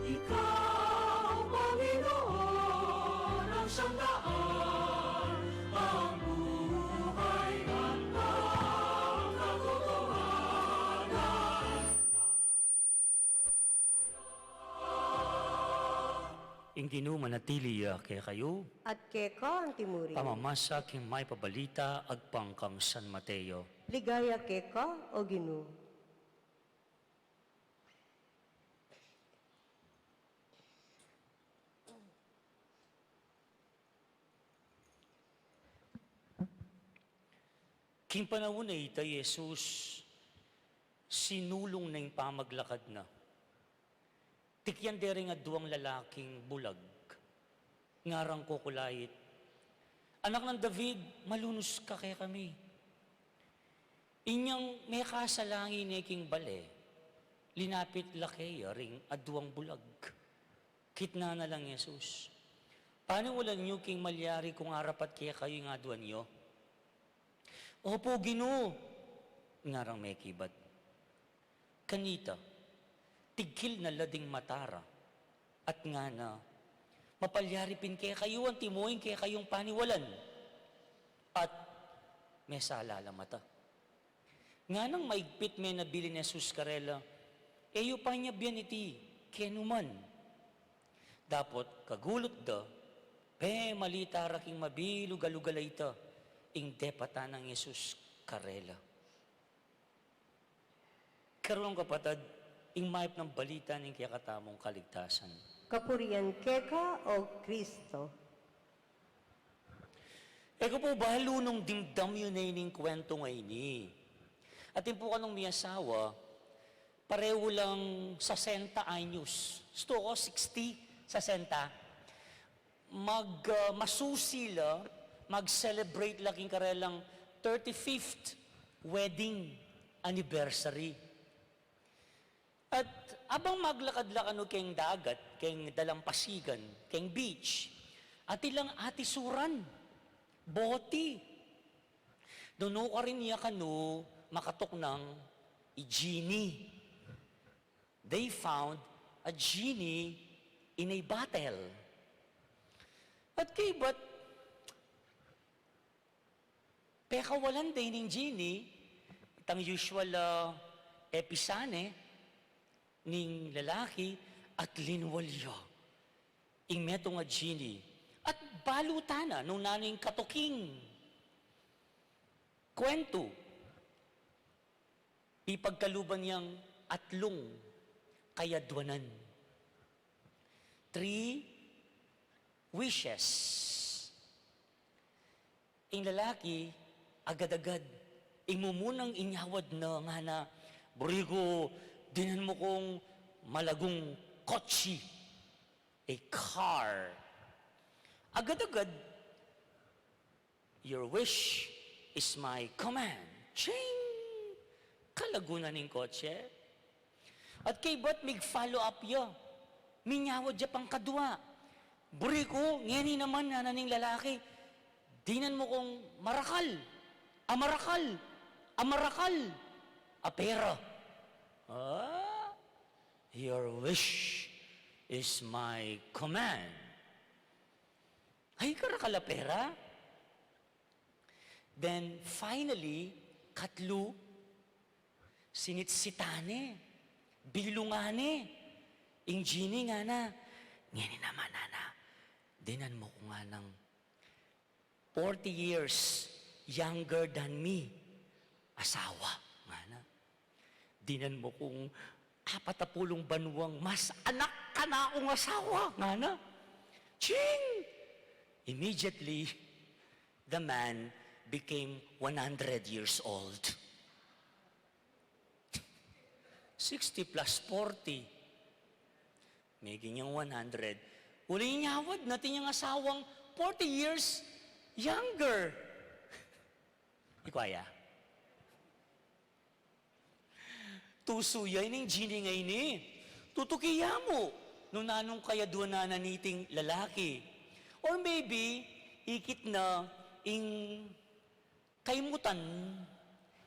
Ikaw, Panginoon, ang siyang daan, ang buhay at ang katotohanan. Ing Ginu manatili ya kekayu. At keka antimurin. Pamamasa king mayap a balita agpang kang San Mateo. Ligaya keka, O Ginu. King panaun a ita, i Jesus sinulung na ing pamaglakad na. Tikyan de ring aduang lalaking bulag, ngarang kukulait, "Anak nang David, malunus ka kekami." Inyang mekasalangi ne king bale, linapit la keya ring aduang bulag. Kitnan na lang Jesus, "Paniwalan yu king malyari kung arapat kekayu ing aduan yu?" "Opu, Ginu," ngarang mekibat. Kanita, tigkil na la ding mata ra, at ngana, "Mapalyari pin kekayu anti mo ing kekayung paniwalan." At mesala la mata. Nganang maigpit menabilin Jesus karela, "E yu pa nyabian iti kenu man." Dapot kagulut da, pemalita ra king mabilugal-ugal a ita ing depatan nang Jesus karela. Karong kapatad, ing mayap nang balita ning kekatamung kaligtasan. Kapurian keka, O Kristo. E ku pu balu nung dimdam yu ne ining kwentu ngeni. Atin pu kanung miyasawa, parehu lang sesenta anyos. Stu ko, sixty, sesenta. Mag, ah, masusi la, mag-celebrate la king karelang thirty-fifth wedding anniversary. At abang maglakad la kanu keng dagat, keng dalampasigan, keng beach, atin lang atisuran, boti. Nung nukarin ya kanu, makatuknang i genie. They found a genie in a bottle. At kaybat, pekawalan de ning genie, itang usual, ah, episane ning lalaki, at linwal ya ing metung a genie. At balu tana nung nanu ing katuking kwentu, pipagkaluban yang atlung kayadwanan. Three wishes. Ing lalaki, agad-agad, ing mumunang inyawad na, ngana, "Buri ku, dinan mu kung malagung kotse, a car." Agad-agad, "Your wish is my command." Ching! Kalagu na ning kotse. At kaybat mig-follow up ya. Minyawad ya pang kadwa. Buri ku, ngeni naman, ngana ning lalaki, dinan mu kung marakal. A marakal. A marakal. A pera. Ah, your wish is my command. Ay, karakal a pera. Then, finally, katlu, sinitsitan ne, bilungan ne. Ing genie ngana, ngeni naman, ngana, dinan mu ku nganang forty years younger than me asawa, ngana. Dinan mu kung apat a pulung banuang mas anak kanakung asawa, ngana. Ching! Immediately, the man became one hundred years old. Sixty plus forty. Maging yang one hundred. Uli nyawad na, atin yang asawang forty years younger. Ikwa ya. Tusu ya ining genie a ini. Tutuki ya mu nung nanung kayaduanan na niting lalaki. Or maybe, ikit na ing kaymutan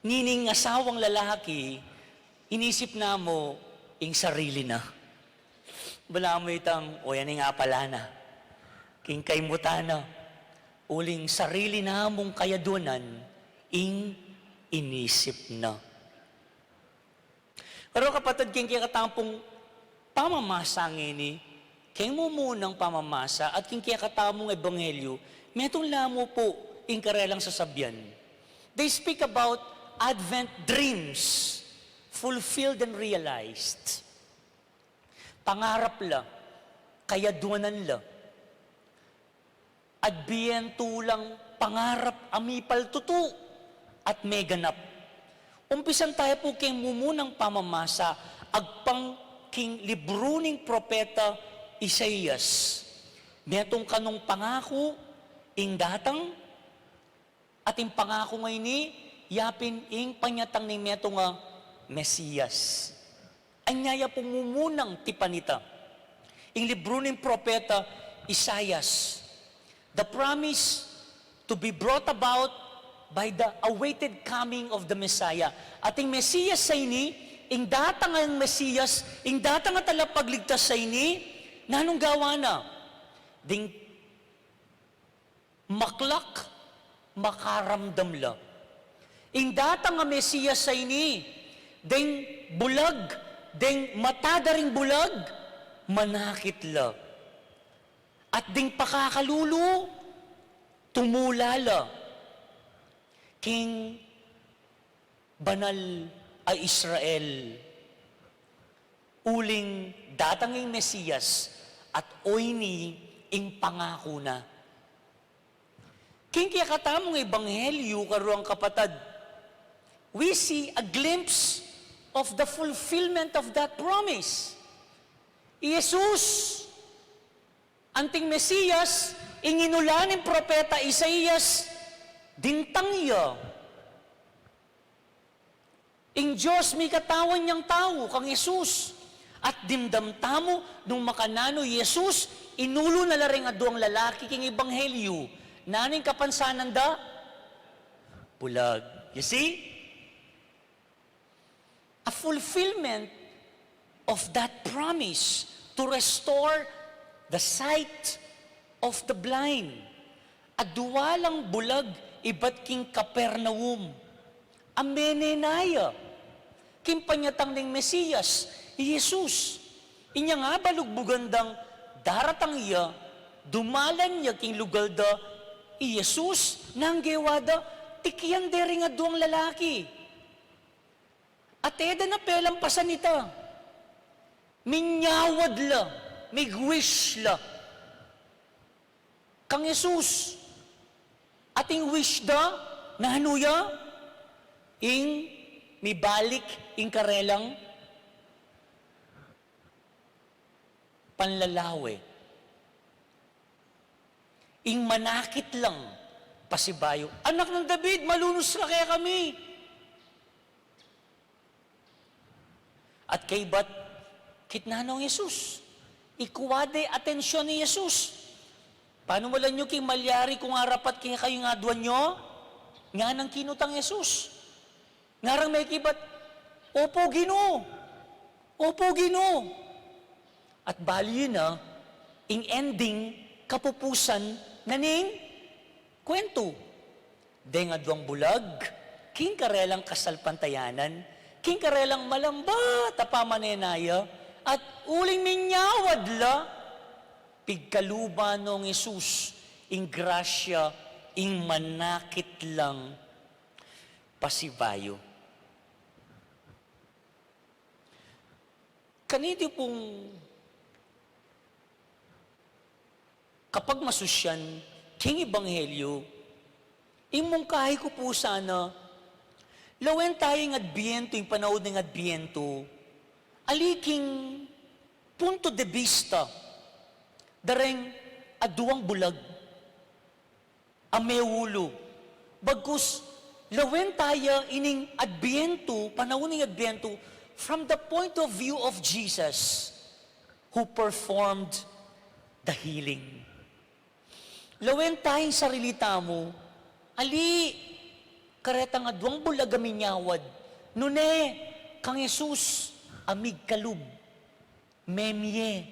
nining asawang lalaki, inisip na mu ing sarili na. Balamu itang, o, yan ing apala na. King kaymutan na, uling sarili na mung kayaduanan, ing inisip na. Pero kapatad, king kekatamung pamamasa ngeni, king mumunang pamamasa at king kekatamung ebanghelyu, metung la mu pu ing karelang sasabian. They speak about Advent dreams, fulfilled and realized. Pangarap la, kayaduanan la. Adbientu lang pangarap a mipaltutu at meganap. Umpisan taya pu king mumunang pamamasa, agpang king libru ning propeta Isaias. Metung kanung pangaku ing datang, at ing pangaku a ini, yapin ing panyatang ning metung a Mesias. Anya ya pung mumunang tipan ita. Ing libru ning propeta Isaias, the promise to be brought about by the awaited coming of the Messiah. At ing Mesias a ini, ing datang a Mesias, ing datang a talapagligtas a ini, nanung gawa na? Ding maklak, makaramdam la. Ing datang a Mesias a ini, deng bulag, deng mata da ring bulag, manakit la. At ding pakakalulu, tumula la. King banal a Israel. Uling datang ing Mesias at oyni ing pangaku na. King kekatamung ebanghelyu, karuang kapatad, we see a glimpse of the fulfillment of that promise. I Jesus, anting Mesias, ing inula ning propeta Isaias, dintang ya. Ing Dios mikatawan yang tau, kang Jesus. At dimdam tamu, nung makananu i Jesus, inulu na la ring aduang lalaki king ebanghelyu. Nanu ing kapansanan da? Bulag. You see? A fulfillment of that promise to restore the sight of the blind. Adua lang bulag ibat king Capernaum a menenaya king panyatang ning Mesias, i Jesus. Inyang abalugbugan dang daratang ya, dumalan ya king lugal da i Jesus, nanu ing gewa da? Tikian de ring aduang lalaki. At e da na pelampasan ita. Minyawad la, mig-wish la kang Jesus. At ing wish da, nanu ya? Ing mibalik ing karelang panlalawe. Ing manakit lang pasibayu, "Anak ng David, malunus ka kekami." At kaybat, Kitnan no Jesus. Ikua de atensyon nang Jesus. Paniwalan yu king malyari ku ngan arapat kekayu ing aduan yu? Nganang kinutang Jesus. Ngarang mekibat, "Opo, Ginu. Opo, Ginu." At balu yu na, ing ending, kapupusan na ning kwentu. Deng aduang bulag, king karelang kasalpantayanan, king karelang malambat a pamanenaya, at uling minyawad la, pigkaluban nong Jesus ing grasya, ing manakit lang pasibayu. Kaniti pung kapagmasusyan king ebanghelyu, ing mungkahi ku pu sana, lawen taya ing Adbiyentu, ing panaun ning Adbiyentu, ali king punto de vista dareng aduang bulag a meulu. Bagkus, lawen taya ining Adbiyentu, panaun ning Adbiyentu, from the point of view of Jesus, who performed the healing. Lawen taya ing sarili tamu, ali karetang aduang bulag a minyawad, nune kang Jesus a migkalub. Memie,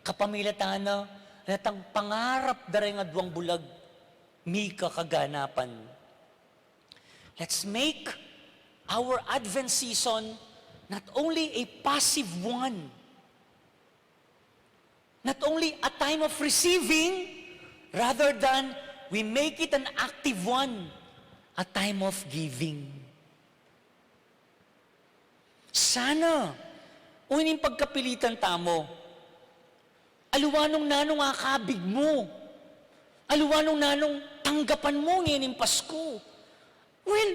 kapamilatan na retang pangarap dareng aduang bulag, mika kaganapan. Let's make our Advent season not only a passive one, not only a time of receiving, rather than we make it an active one, a time of giving. Sana, o ining pagkapilitan tamu, aliwa nung nanung akabig mu, aliwa nung nanung tanggapan mu ngening Pasku. Well,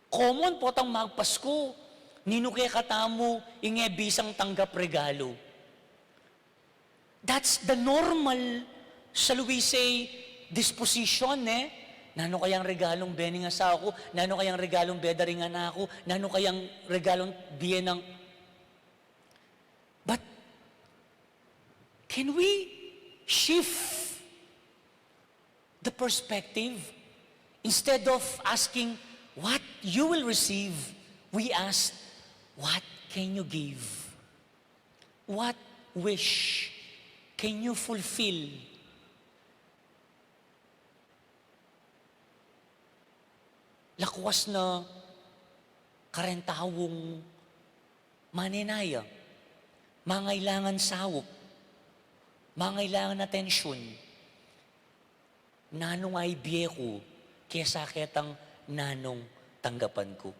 common potang magpasku, ninu kekatamu ing e bisang tanggap regalu? That's the normal, shall we say, disposition, ne? Nanu kayang regalung bie ning asawa ku? Nanu kayang regalung bie da ring anak ku? Nanu kayang regalung bie nang... But can we shift the perspective? Instead of asking what you will receive, we ask, "What can you give? What wish can you fulfill?" Lakwas na kareng taung manenaya, mangailangan saup, mangailangan atensyun. Nanung aibie ku kesa ketang nanung tanggapan ku?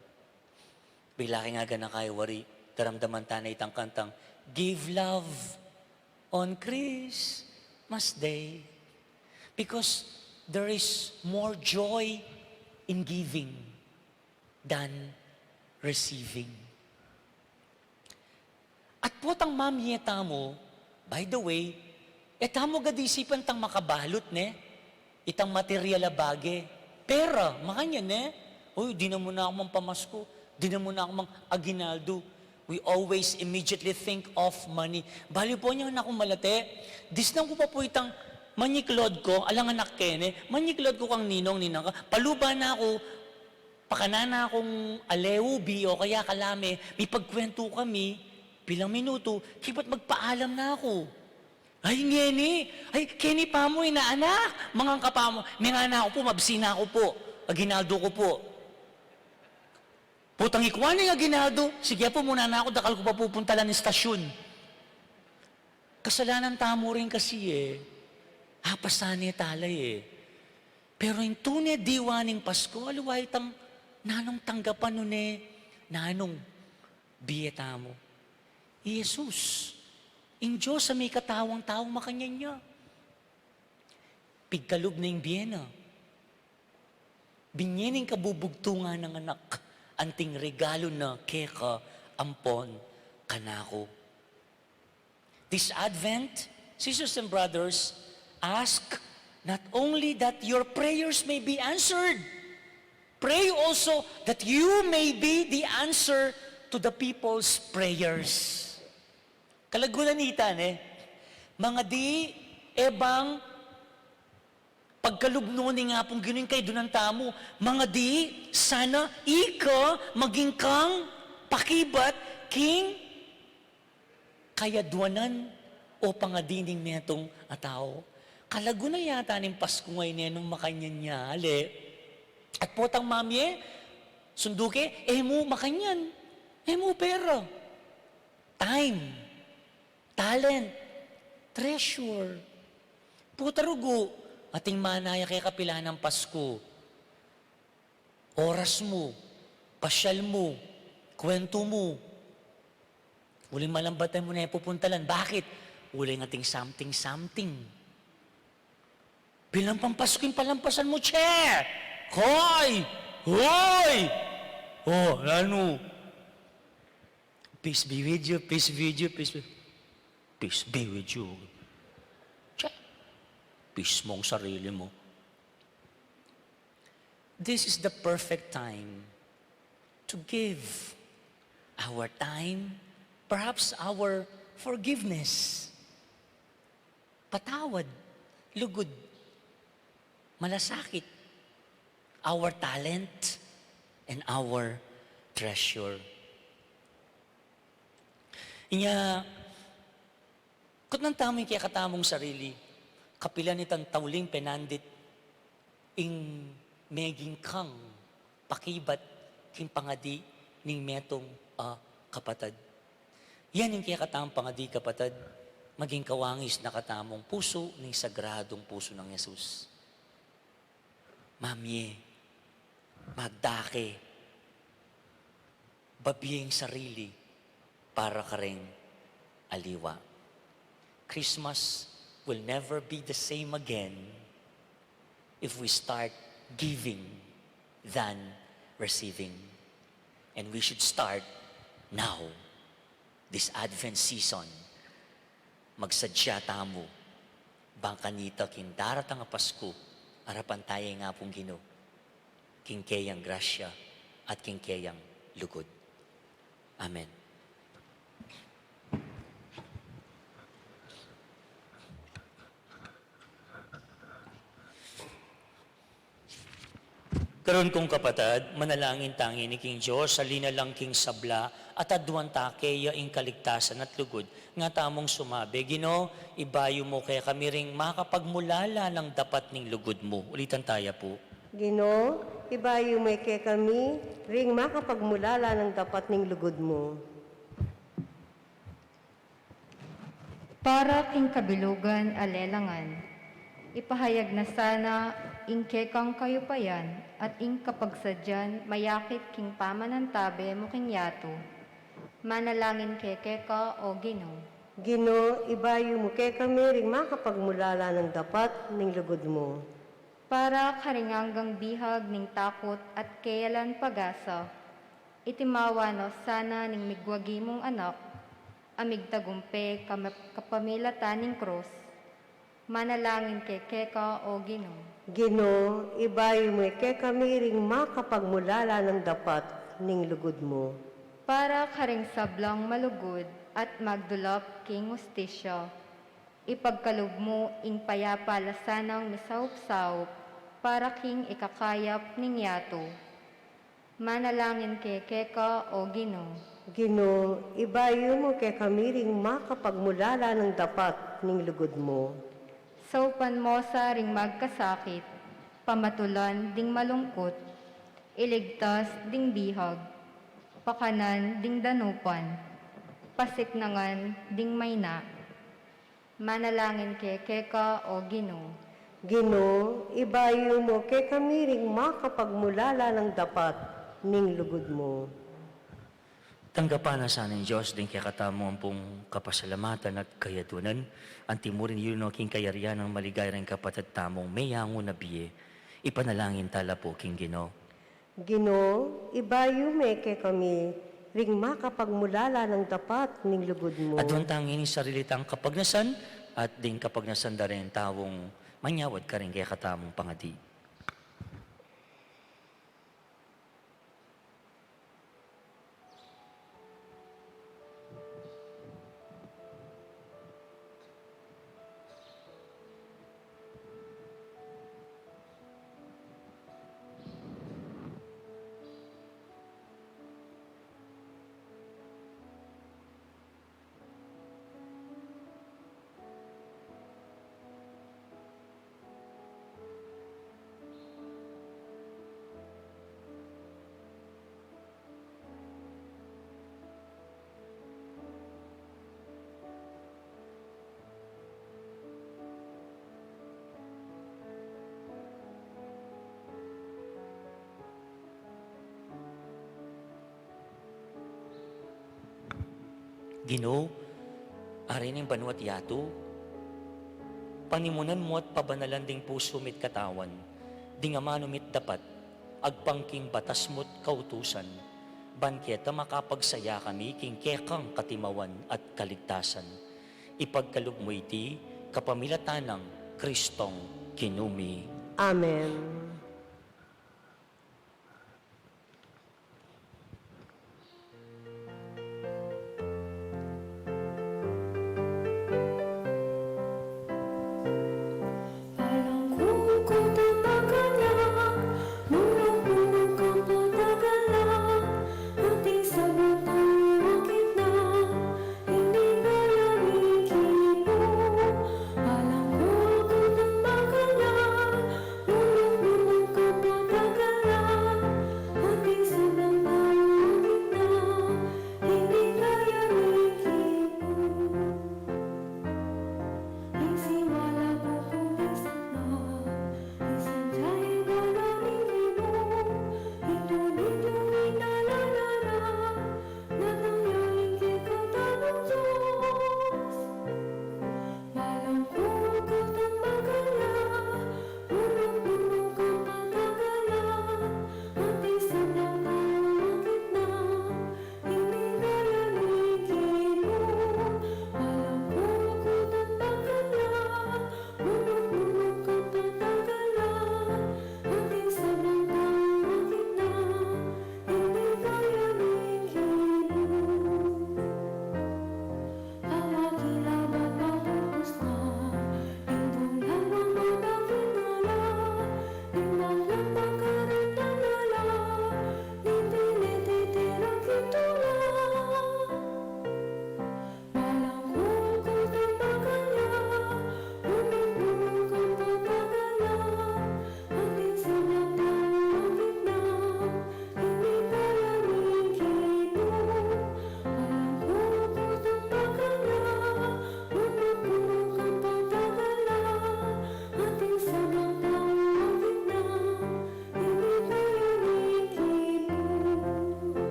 Bilang ing aganaka, e wari, daramdaman ta na itang kantang, "Give love on Christmas Day." Because there is more joy in giving than receiving. At potang mamie tamu, by the way, e tamu gad isipan tang makabalut, ne? Itang material a bage. Pera, makanyan, ne? "Uy, dinan mu na ku mang pamasku, dinan mu na ku mang aguinaldo." We always immediately think of money. Balu pu ning anak kung malate, disnan ku pa pu itang manyiklod ku, alang anak ke ne, manyiklod ku kang ninong, "Ninang ka, paluban na ku, pakanan na kung aleubi o kaya kalame, mipagkwentu kami pilang minutu, kibat magpaalam na ku." "Ay, ngeni, ay, keni pa mu, ina, anak, mangan ka pa mu." "Mengan na ku pu, mabsi na ku pu, aguinaldo ku pu." Potang ikua ne ing aguinaldo, "Sige pu, muna na ku, dakal ku pa pu puntalan ing stasyun." Kasalanan tamu rin kasi, e. Apasan ne tala, e. Pero ing tune diwa ning Pasku, aliwa itang nanung tanggapan, nune nanung bie tamu. I Jesus, ing Dios a mikatawang tau, makanyan ya. Pigkalub na ing bie na. Binie na ing kabubugtungan nang anak, anting regalu na keka ampon kanaku. This Advent, sisters and brothers, ask not only that your prayers may be answered, Pray also that you may be the answer to the people's prayers. Kalagunan ita, ne? Mangadi, e bang pagkalub no ning Apung Ginu ing kayadwanan tamu, mangadi sana ika maging kang pakibat king kayadwanan o pangadi ning metung a tau. Kalagunan yata ning Pasku ngeni nung makanyan ya, ale. At potang mamie, sundu ke, e mu makanyan, e mu pera, time, talent, treasure. Puta rugu, ating manaya keka pilan ing Pasku. Oras mu, pasyal mu, kwentu mu. Uling malambat mu ne pupuntalan. Bakit? Uling ating something-something. Bilang pampasku ing palampasan mu, che! Hoy! Hoy! O, anu? Peace be with you, peace be with you, peace be, peace be with you. Che! Peace mong sarili mo. This is the perfect time to give our time, perhaps our forgiveness. Patawad, lugud, malasakit, our talent, and our treasure. Inya, kutnan tamu ing kekatamung sarili, kapilan itang tauling penandit ing meging kang pakibat king pangadi ning metung a kapatad. Yan ing kekatamung pangadi, kapatad, maging kawangis na katamung pusu ning Sagradung Pusu nang Jesus. Mamie, magdake, babie ing sarili para karing aliwa. Christmas will never be the same again if we start giving than receiving. And we should start now, this Advent season. Magsadya tamu, bang kanita king daratang a Pasku, arapan taya ing Apung Ginu king keyang grasya at king keyang lugud. Amen. Karun kung kapatad, manalangin tangeni king Dios a linalang king sabla at aduan ta keya ing kaligtasan at lugud. Nga tamung sumabi, Ginu, ibayu mu kekami ring makapagmulala nang dapat ning lugud mu. Ulitan taya pu. Ginu, ibayu mu kekami ring makapagmulala nang dapat ning lugud mu. Para king kabilugan a lelangan, ipahayag na sana ing kekang kayupayan at ing kapagsadyan mayakit king pamanantabe mu king yatu. Manalangin kekeka, o Ginu. Ginu, ibayu mu kekami ring makapagmulala nang dapat ning lugud mu. Para karing anggang bihag ning takut at keyalan pag-asa, itimawa no sana ning migwagi mung Anak a migtagumpe kama-, kapamilatan ning krus. Manalangin kekeka, o Ginu. Ginu, ibayu mu kekami ring makapagmulala nang dapat ning lugud mu. Para karing sablang malugud at magdulap king hustisya, ipagkalub mu ing payapa la sanang misaup-saup para king ikakayap ning yatu. Manalangin kekeka, o Ginu. Ginu, ibayu mu kekami ring makapagmulala nang dapat ning lugud mu. Saupan mo sa ring magkasakit, pamatulan ding malungkut, iligtas ding bihag, pakanan ding danupan, pasiknangan ding mayna. Manalangin kekeka, o Ginu. Ginu, ibayu mu kekami ring makapagmulala nang dapat ning lugud mu. Tanggapan na sa ning Dios ding kekatamung ampong kapasalamatan at kayadwanan, anti mu ring yuyuno king kayarian nang maligaya ring kapatad tamung meyangu na bie. Ipanalangin ta la pu king Ginu. Ginu, ibayu me kekami ring makapagmulala nang dapat ning lugud mu. Aduan tang ini sarili tang kapagnasan at ding kapagnasan da ring taung manyawad karing kekatamung pangadi. Ginu, ari ning banua't yatu, panimunan mu at pabanalan ding pusu mi't katawan, ding amanu mi't dapat, agpang king batas mu't kautusan, ban keta makapagsaya kami king kekang katimawan at kaligtasan. Ipagkalub mu iti kapamilatan nang Kristong Ginu mi. Amen.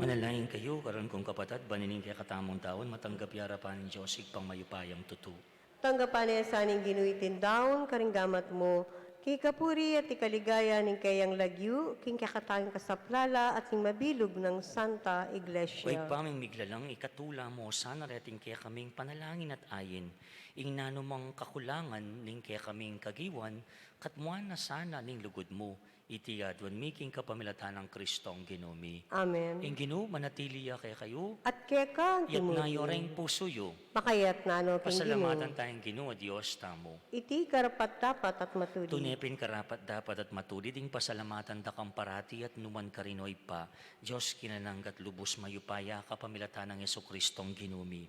Manalangin kayu, kareng kung kapatad, ban ining kekatamung daun matanggap ya arapan ning Dios Ibpang mayupayang tutu. Tanggapan na sa ning Ginu iting daun karing gamat mu, king kapurian at ikaligaya ning keyang lagyu, king kekatang kasaplalan at ning mabilug nang Santa Iglesia. O Ibpa ming miglalang, ikatula mu sana reting kekaming panalangin at ain ing nanumang kakulangan ning kekaming kagiwan, katmuan na sana ning lugud mu. Iti aduan mi king kapamilatan nang Kristong Ginu mi. Amen. Ing Ginu manatili ya kekayu. At keka antimurin. Iyatas yu reng pusu yu. Makaiyatas no king Ginu. Pasalamatan taya ing Ginu a Dios tamu. Iti karapat-dapat at matulid. Tune pin karapat-dapat at matulid ing pasalamatan da kang parati at nukarin man, O Ibpa, Dios king alang angga at lubus mayupaya, kapamilatan nang Jesukristong Ginu mi.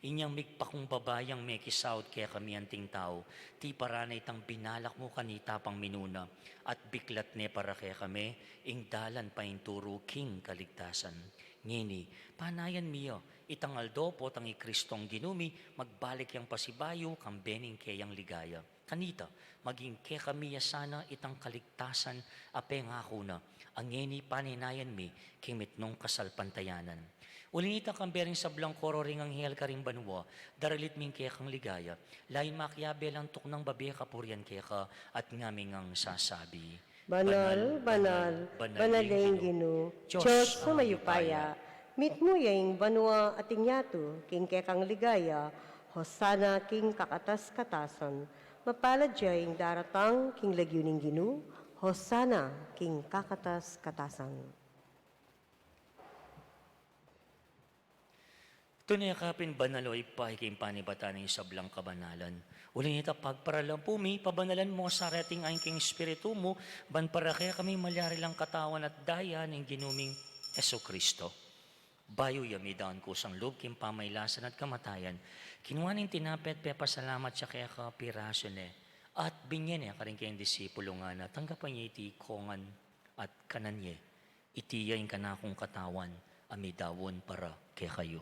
Inyang migpakumbaba yang mekisaut kekami anting tau, tiparan na itang binalak mu kanita pang minuna, at biklat ne para kekami ing dalan paintulu king kaligtasan. Ngeni, panayan mi ya, itang aldo potang i Kristong Ginu mi magbalik yang pasibayu kambe ning keyang ligaya. Kanita, maging kekami ya sana itang kaligtasan a pengaku na, a ngeni panenayan mi king mitmung kasalpantayanan. Uli na nita, kambe ring sablang koro ring anghel karing banua, daralit mi ing kekang ligaya, lain makiabe lang tuknang babie kapurian keka, at ngaming sasabi, Banal, banal, banal, banal ing Ginu, Dios a mayupaya. Mitmu ya ing banua at ing yatu king kekang ligaya. Hosana king kakatas-katasan. Mapalad ya ing daratang king lagyu ning Ginu. Hosana king kakatas-katasan. Tune ka pin banal, o Ibpa, king panibatan ning sablang kabanalan. Uli na nita, pagparalan pu mi, pabanalan mu sa reting ain king Espiritu mu, ban para kekami malyari lang katawan at daya ning Ginu ming Jesucristo. Bayu ya midaun kusang lub king pamailasan at kamatayan, kinua ne ing tinape at pepasalamat ya keka, pirasu ne, at binye ne karing kayang disipulu, ngana, tanggapan ye iti ikongan at kanan ye, iti ya ing kanakung katawan a midaun para kekayu.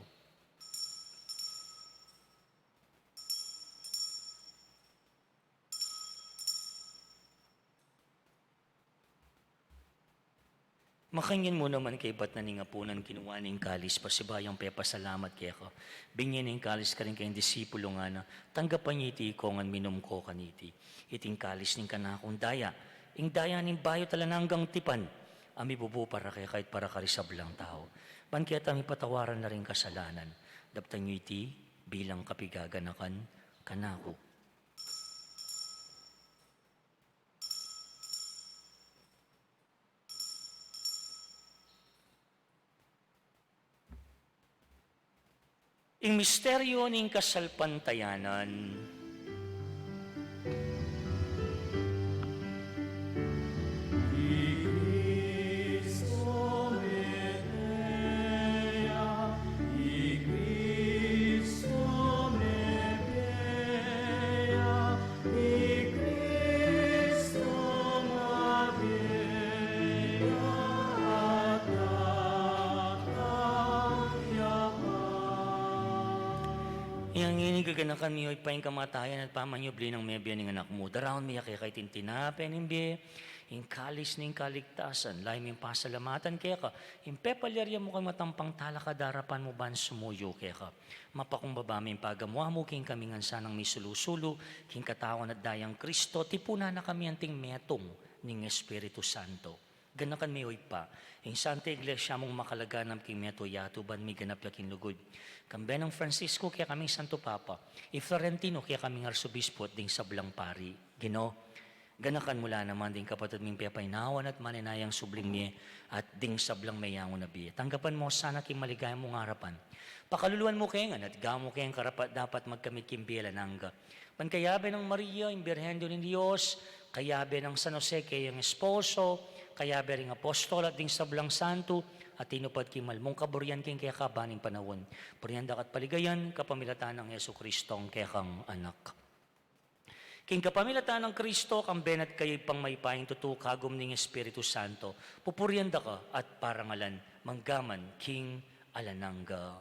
Makanyan mu naman kaybat na ning apunan, kinua ne ing kalis, pasibayu yang pepasalamat keka, binye ne ing kalis karing kayang disipulu, ngana, tanggapan ye iti ikongan, minum ko kaniti, iti ing kalis ning kanakung daya, ing daya ning bayu at alang anggang tipan, a mibubu para kekayu at para karing sablang tau, ban keta mipatawaran la ring kasalanan. Daptan yu iti bilang kapigaganakan kanaku. Ing misteryu ning kasalpantayanan. I Kristu mete ya, i Kristu mete ya, i Kristu mete ya, at datang ya pa. Yang ini gaganakan mi, o Ibpa, ing kamatayan at pamanyubli nang mebie ning Anak mu. Daraun mi ya keka iting tinape ning bie, ing kalis ning kaligtasan, lalu ming pasalamatan keka, ing pepalyari mu kami matampang talakad king arapan mu ban sumuyu keka. Mapakumbaba ming pagamu-amu king kami ngan sanang misulu-sulu king katawan at dayang Kristo, tipunan na kami anting metung ning Espiritu Santo. Ganakan mi, o Ibpa, ing Santa Iglesia mung makalaganap king metung yatu ban miganap ya king lugud. Kambe nang Francisco, kekaming Santo Papa, i Florentino, kekaming Arsobispo, at ding sablang pari. Ginu, ganakan mu la naman ding kapatad ming pepainawan at manenayang subling mie, at ding sablang meyangu na bie. Tanggapan mu sana king maligaya mung arapan. Pakaluluan mu kami ngan at gawan mu kaming karapat-dapat magkamit king bie alang angga. Ban kayabe nang Maria, ing Birhen Indu ning Dios, kayabe nang San Jose, kayang esposo, kayabe ring apostol at ding sablang santo a tinupad king mal mung kaburian king kekaban ning panaun, burian da ka at paligayan kapamilatan nang Jesucristo a kekang Anak. King kapamilatan nang Kristo, kambe na at kaya, Ibpang mayupayang tutu, kagum ning Espiritu Santo, pupurian da ka at parangalan manggaman king alang angga.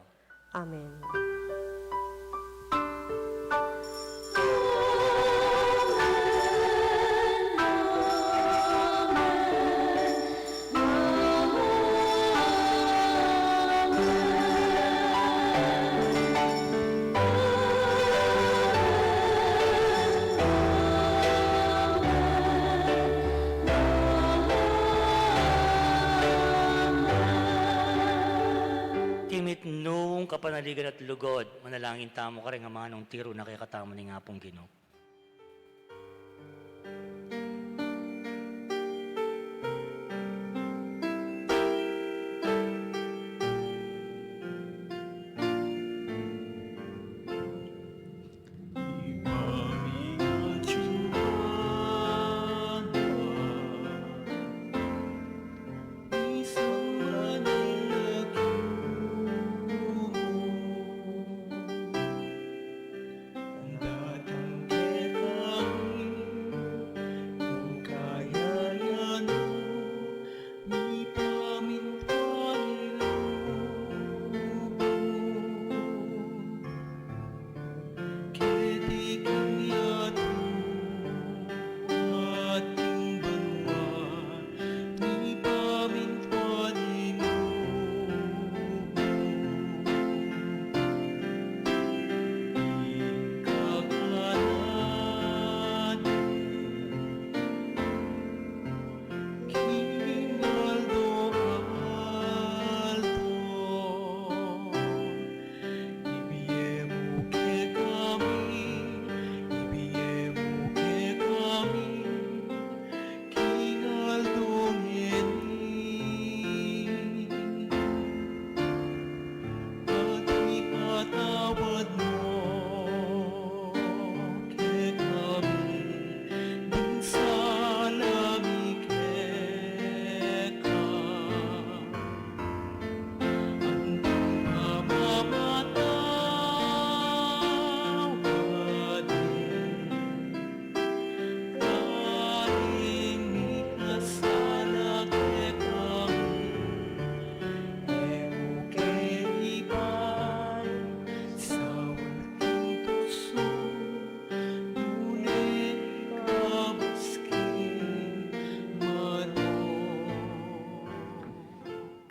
Amen. Timitnung kapanaligan at lugud, manalangin tamu karing amanung tiru na kekatamu ning Apung Ginu.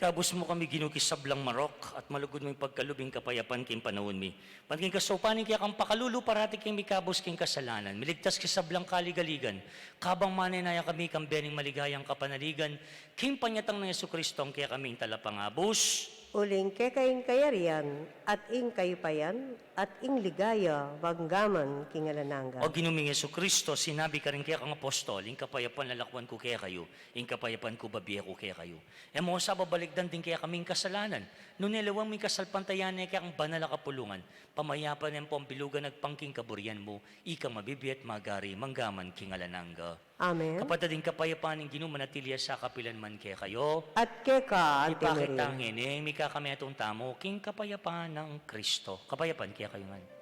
Ikabus mu kami, Ginu, king sablang marok, at malugud mung pagkalub ing kapayapan king panaun mi. Ban king kasaupan ning kekang pakalulu, parati kaming mikabus king kasalanan, miligtas king sablang kaligaligan, kabang manenaya kami king bie ning maligayang kapanaligan, king panyatang nang Jesucristo, a kekaming Talapangabus. Uling keka ing kayarian, at ing kayupayan, at ing ligaya, mangga man king alang angga. O Ginu ming Jesucristo, sinabi mu karing kekang apostol, ing kapayapan lalakwan ku kekayu, ing kapayapan ku bibie ku kekayu. E mu sa babalikdan ding kekaming kasalanan, nune lawan mu ing kasalpantayanan ning kekang banal a kapulungan, pamayapan ampong bilugan agpang king kaburian mu, ikang mabibie at magari, mangga man king alang angga. Amen. Kapatad, ing kapayapan ning Ginu manatili ya sa kapilan man kekayu. At keka anti mu rin. Ipakit tang ini, mikakametung tamu king kapayapan nang Kristo. Kapayapan kekayu ngan.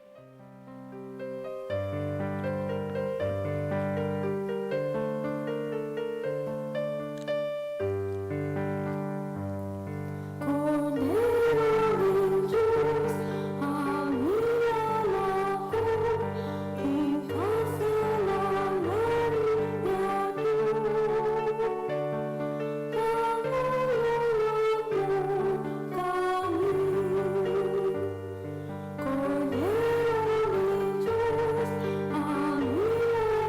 Kordero ning Dios, a milalako king kasalanan ning yatu, pangulungan mu kami. Kordero ning Dios, a milalako king kasalanan ning yatu, pangulungan mu kami. Kordero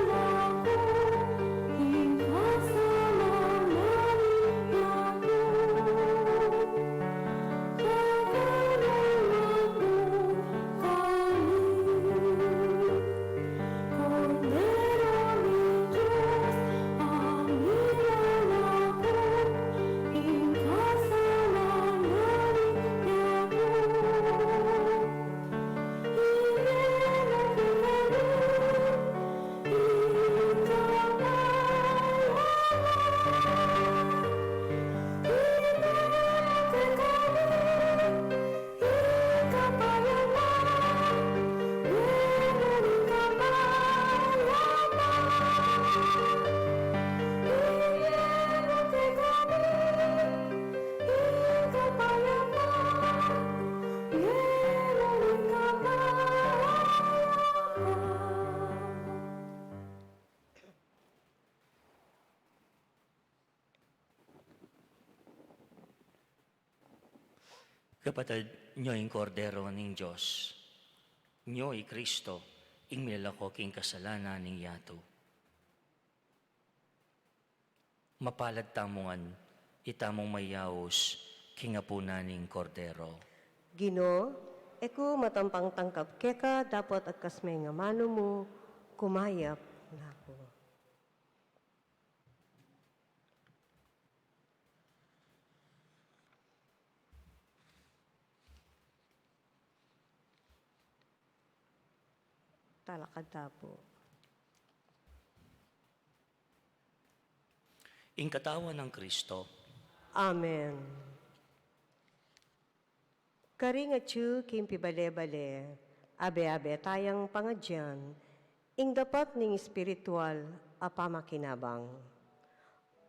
ning Dios, a milalako king kasalanan ning yatu, ibie mu kekami ing kapayapan. Ibie mu kekami ing kapayapan. Ibie mu kekami ing kapayapan. Ibie mu kekami ing kapayapan. Ibie mu ing kapayapan. Kapatad, nyo ing Kordero ning Dios. Nyo i Kristo, ing milalako king kasalanan ning yatu. Mapalad tamu ngan, itamung mayaus king apunan ning Kordero. Ginu, e ku matampang tangkap keka dapot agkas me ing amanu mu, kumayap na ku. Talakad ta pu. Ing katawan nang Kristo. Amen. Karing atyu king pibale-bale, abe-abe tayang pangadyan ing dapat ning espiritual a pamakinabang.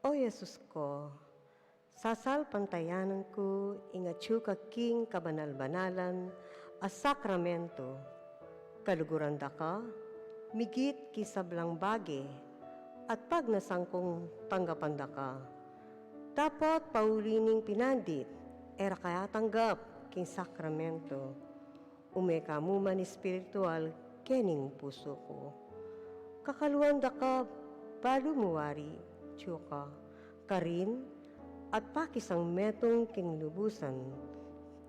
O Jesus ku, sasalpantayanan ku ing atyu ka king kabanal-banalan a sakramento. Kaluguran da ka migit king sablang bage at pagnasan kung tanggapan da ka. Dapot pauli ning pinandit, e ra ka atanggap king sakramento. Ume ka mu man espiritual kening pusu ku. Kakaluan da ka balu mu wari, atyu ka, karin at pakisangmetung king lubusan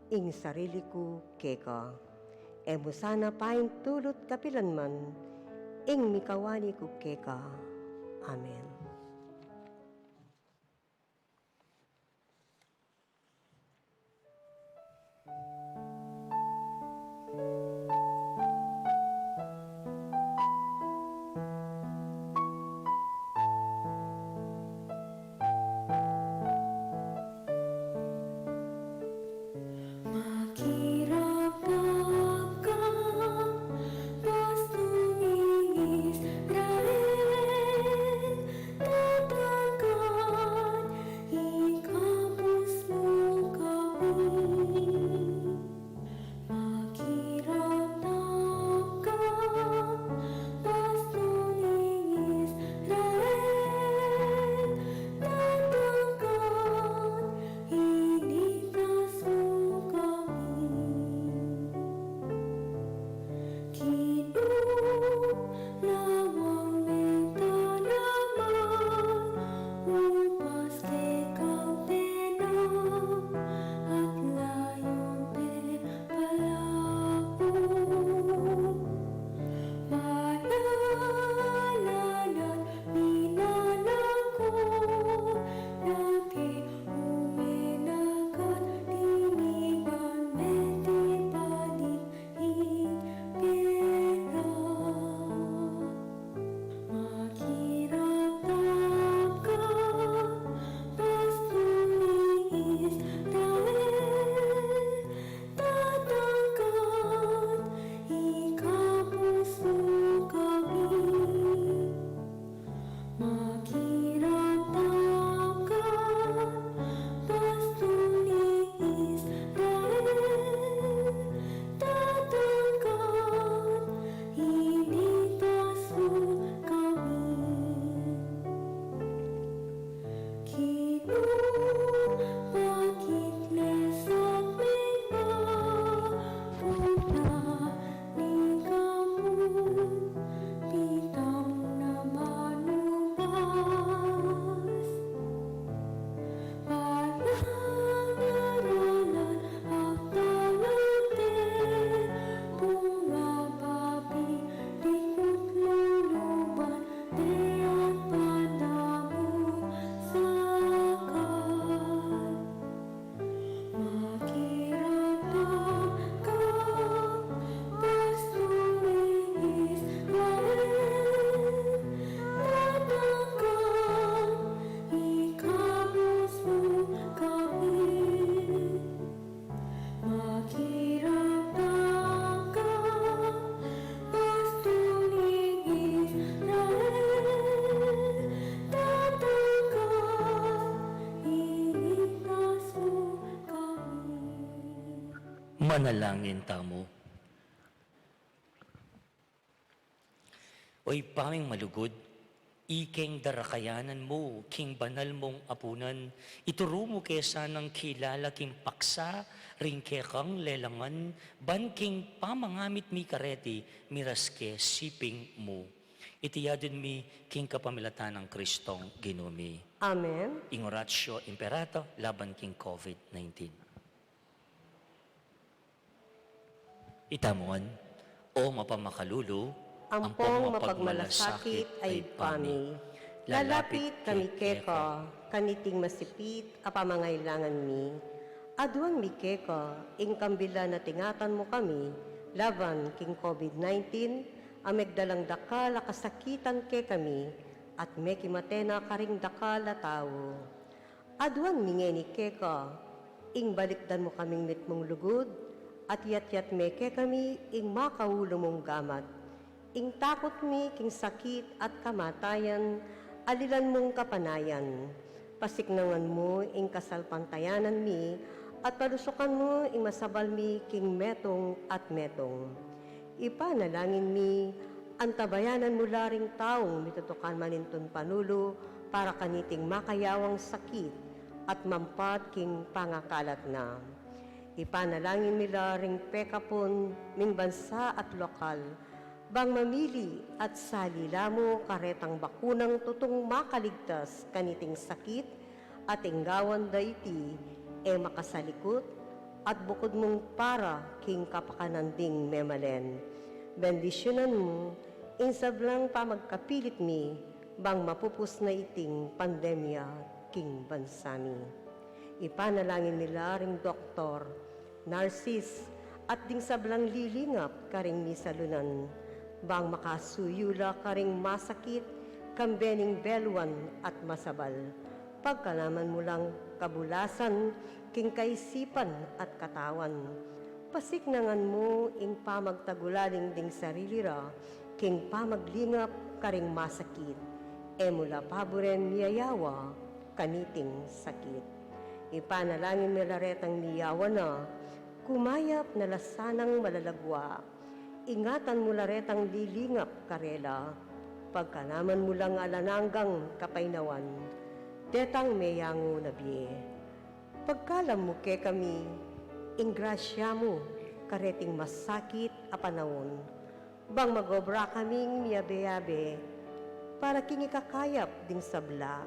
ing sarili ku keka. E mu sana paintulut kapilan man ing mikawani ku keka. Amen. Makirapag ka, pastul ning Israel, Manalangin tamu. O Ibpa ming malugud, ikeng darakayanan mu king banal mung apunan, ituru mu ke sanang kilala king paksa ring kekang lelangan, ban king pamangamit mi kareti miras ke siping mu. Iti adwan mi king kapamilatan nang Kristong Ginu mi. Amen. Ing Oratio Imperata laban king COVID nineteen. Itamu ngan, O mapamakalulu, ampong mapagmalasakit a Ibpa mi, lalapit kami keka, kaniting masipit a pamangailangan mi. Aduan mi keka ing kambilan a tingatan mu kami laban king COVID nineteen a megdalang dakal a kasakitan kekami at mekimate na karing dakal a tau. Aduan mi ngeni keka, ing balikdan mu kaming mitmung lugud, at yatyat me kekami ing makaulu mung gamat. Ing takut mi king sakit at kamatayan, alilan mung kapanayan. Pasiknangan mu ing kasalpantayanan mi, at palusukan mu ing masabal mi king metung at metung. Ipanalangin mi, antabayanan mu la ring taung mitutukan manintun panulu para kaniting makayawang sakit at mampat king pangakalat na. Ipanalangin mi la ring pekapun ming bansa at lokal, bang mamili at sali la mu karetang bakunang tutung makaligtas kaniting sakit, at ing gawan da iti e makasalikut, at bukud mung para king kapakanan ding memalen. Bendisyunan mu ing sablang pamagkapilit mi, bang mapupus na iting pandemya king bansa mi. Ipanalangin mi la ring doktor, narsis, at ding sablang lilingap karing misalunan, bang makasuyu la karing masakit, kambe ning beluan at masabal. Pagkalaman mu lang kabulasan king kaisipan at katawan. Pasiknangan mu ing pamagtagulaling ding sarili ra king pamaglingap karing masakit. E mu la paburen miyayawa kaniting sakit. Ipanalangin mi la retang miyawa na, kumayap na la sanang malalagua. Ingatan mu la retang lilingap karela, pagkalaman mu lang alang anggang kapaynawan, detang meyangu na bie. Pagkalam mu kekami ing grasya mu kareting masakit a panaun, bang magobra kaming miyabe-yabe para king ikakayap ding sabla,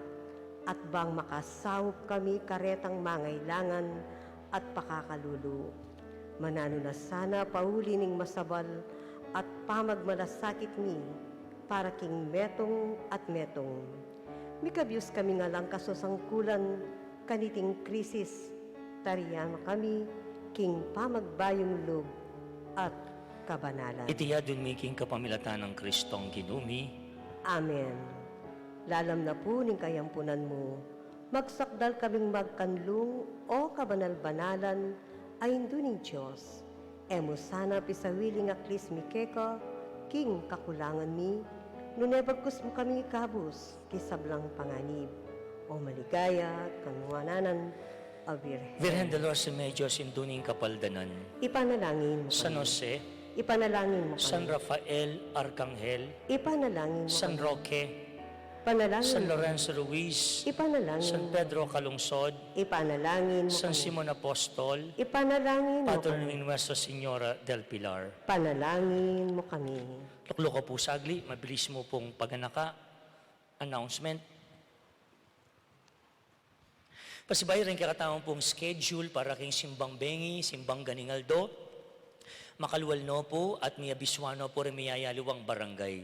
at bang makasaup kami karetang mangailangan at pakakalulu. Mananu na sana pauli ning masabal at pamagmalasakit mi para king metung at metung. Mikabius kaming alang kasusangkulan kaniting krisis, tarian kami king pamagbayung lub at kabanalan. Iti adwan mi king kapamilatan nang Kristong Ginu mi. Amen. Lalam na pu ning kayampunan mu, magsakdal kaming magkanlung, O kabanal-banalan a Indu ning Dios. E mu sana pisawiling aklis mi keka king kakulangan mi, nune bagkus mu kaming ikabus king sablang panganib. O maligaya at kanwanan a Birhen. Virgen Dolores Remedios, Indu ning Kapaldanan. Ipanalangin mu kami. San Jose. Ipanalangin mu kami. San Rafael Arkanghel. Ipanalangin mu kami. San Roque. Ipanalangin mu kami. San Lorenzo Ruiz. Ipanalangin mu kami. San Pedro Calungsod. Ipanalangin mu kami. San Simon Apostol. Ipanalangin mu kami. Patron ni Nuestra Señora del Pilar. Ipanalangin mu kami. Lukluk ku pu saglit, mabilis mu pung paganaka. Announcement. Pasibayu ring kekatamu pung schedule para king simbang bengi, simbang ganing aldo. Makalual no pu at miyabisua no pu ring miyayaliwang barangay.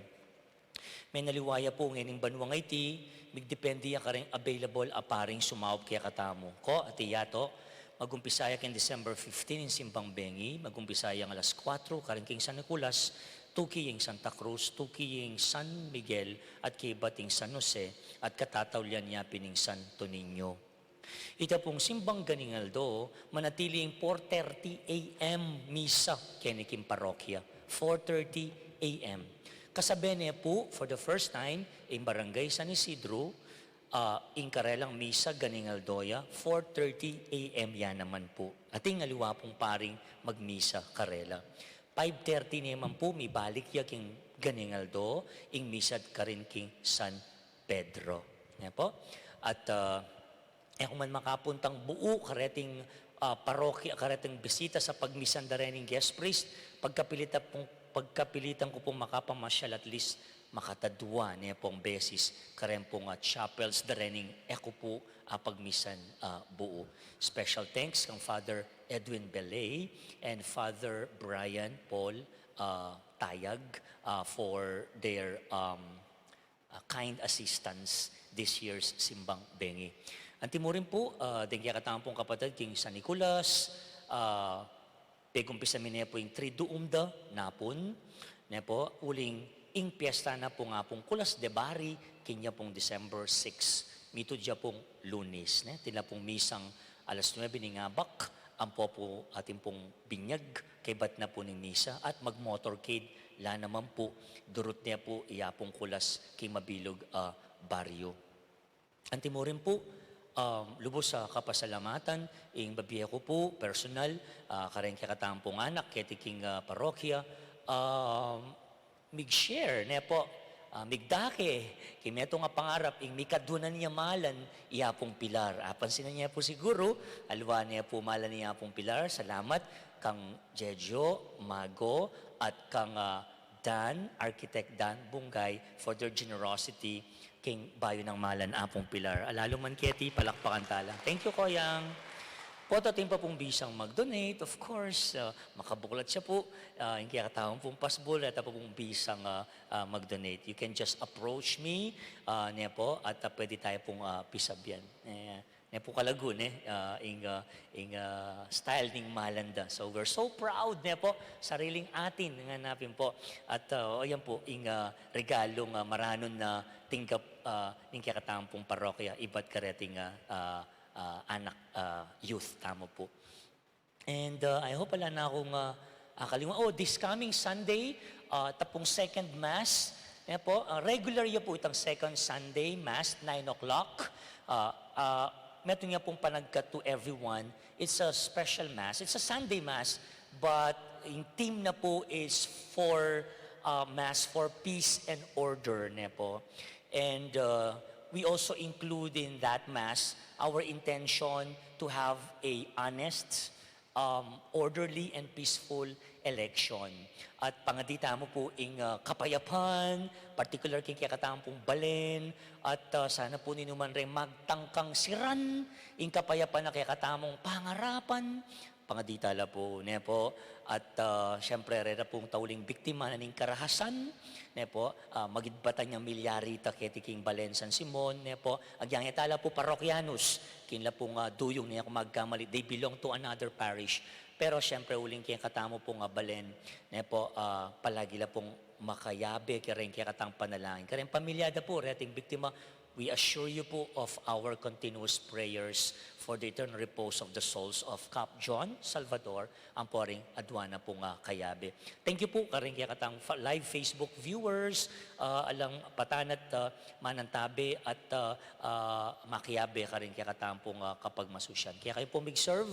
Menaliwa ya pu ngening banua ngeni, migdepende ya karing available a paring sumaup kekatamu. Ko, ati yato, magumpisa ya king December fifteen ing simbang bengi, magumpisa yang alas kuatro karin king San Nicolas, tuki ing Santa Cruz, tuki ing San Miguel, at kaybat ing San Jose, at katataulian ya pin ing Santo Niño. Ita pung simbang ganing aldo, manatili ing four thirty A M misa keni king parokya. Four thirty A M. Kasabe ne pu, for the first time, ing Barangay San Isidro, Ah, ing karelang misa ganing aldo ya, four thirty A M ya naman pu. Ating aliwa pung paring magmisa karela. Five thirty naman pu, mibalik ya king ganing aldo, ing misa karin king San Pedro. Ne pu? At, ah, e ku man makapuntang buu kareting, ah, parokya, kareting bisita sa pagmisan da rening guest priest, pagkapilitan pung, pagkapilitan ku pung makapamasyal at least makatadwa ne pung beses karen pung, ah, chapels da rening e ku pu, ah, pagmisan, ah, buu. Special thanks kang Father Edwin Belay and Father Brian Paul, ah, Tayag, ah, for their, um, ah, kind assistance this year's Simbang Bengi. Anti mu rin pu, ah, deng kekatamung kapatad king San Nicolas, ah, pegumpisa mi ne pu ing Triduum da napun, ne pu, uling ing piesta na pung Apung Kulas de Bari, kenya pung December six, mitud ya pung Lunes, ne? Atin la pung misang alas nuebe ning abak, ampo pu atin pung binyag, kaybat na pu ning misa, at mag-motorcade la naman pu, durut ne pu, iya pung Kulas, king mabilug a baryo. Anti mu rin pu, um, lubus a kapasalamatan, ing bibie ku pu, personal, ah, kareng kekatamung anak, keti king, ah, parokya, um, mig-share, ne pu, ah, migdake, king metung a pangarap, ing mikadunan ya malan, i Apung Pilar. Apansinan ye pu siguru, aliwa ne pu malan i Apung Pilar, salamat, kang Jejo, Mago, at kang, ah, Dan, Architect Dan Bungay, for their generosity, king bayu nang malan Apung Pilar. Alalu man keti, palakpakan tala. Thank you, Koyang. Pu, atin pa pung bisang mag-donate, of course, ah, makabuklat ya pu, ah, ing kekatamung pung pasbul, atin pa pung bisang, ah, ah, mag-donate. You can just approach me, ah, ne pu, at, ah, pwede tayu pung, ah, pisabyan. Eh, ne pu kalagu, ne, ah, ing, ah, ing, ah, style ning malan da. So, we're so proud, ne pu, sariling atin, ngana pin pu. At, ah, o, yan pu, ing, ah, regalung, ah, maranun a tinggap, ah, ning kekatamung parokya, ibat kareting, ah, ah, ah, anak, ah, youth, tamu pu. And, uh, I hope ala na kung, uh, akalimutan. Oh, this coming Sunday, uh, atin pung second mass. Yan po, uh, regular ya po itang second Sunday mass, nine o'clock. Uh, uh, metung ya pong panagkat to everyone. It's a special mass. It's a Sunday mass, but ing theme na po is for, uh, mass for peace and order, ne po. And, uh, we also include in that mass our intention to have a honest, um, orderly and peaceful election. At pangadi tamu po ing, ah, kapayapan, particular king kekatamung balen, at, ah, sana po ninuman reng magtangkang siran ing kapayapan a kekatamung pangarapan. Pangadi tala po, ne po? At, ah, siyempre, rera pong tauling biktima na ning karahasan, ne po? Ah, magidbatan yang milyari ta keti king balen San Simon, ne po? Agyang e tala po parokyanus, king la pong, ah, duyung, ne ku magkamali, they belong to another parish. Pero siyempre, uling kekatamu pong, ah, balen, ne po, ah, palagi la pong makayabe kareng kekatamung panalangin. Kareng pamilya da po reting biktima, we assure you po of our continuous prayers for the eternal repose of the souls of Kap John Salvador, ampo ring adwa na pong, ah, kayabe. Thank you po kareng kekatamung fa-, live Facebook viewers, ah, alang patanan at, ah, manantabe at, ah, ah, makiyabe kareng kekatamung pong, ah, kapagmasusyan. Kekayu pong mig-serve,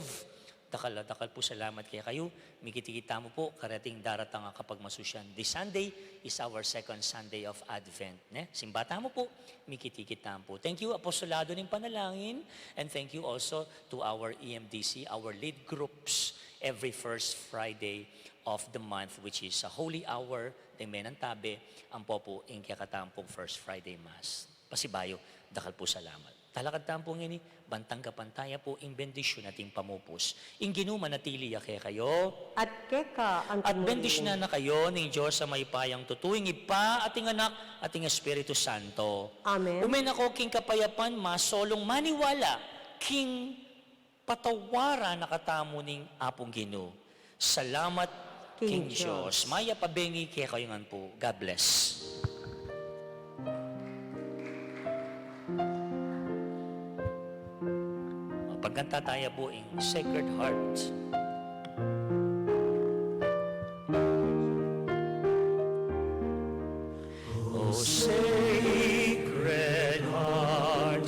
dakal a dakal pong salamat kekayu. Mikit-ikit tamu po kareting daratang a kapagmasusyan. This Sunday is our second Sunday of Advent, ne? Simba tamu po, mikit-ikit tamu po. Thank you, Apostolado ning Panalangin, and thank you also to our E M D C, our lead groups, every first Friday of the month, which is a holy hour, deng menantabe, ampo po ing kekatamung first Friday Mass. Pasibayu, dakal pong salamat. Talakad tamu po ngeni, ban tanggapan taya po ing bendisyun ating pamupus. Ing Ginu manatili ya kekayu. At keka anti mu rin. At bendisyunan na kayu ning Dios a mayupayang tutu, ing Ibpa, at ing Anak, at ing Espiritu Santo. Amen. Ume na ko king kapayapan, masolung maniwala king patawaran na katamu ning Apung Ginu. Salamat king Dios. Mayap a bengi kekayu ngan po. God bless. Pagkanta taya po ing Sacred Heart. O Sacred Heart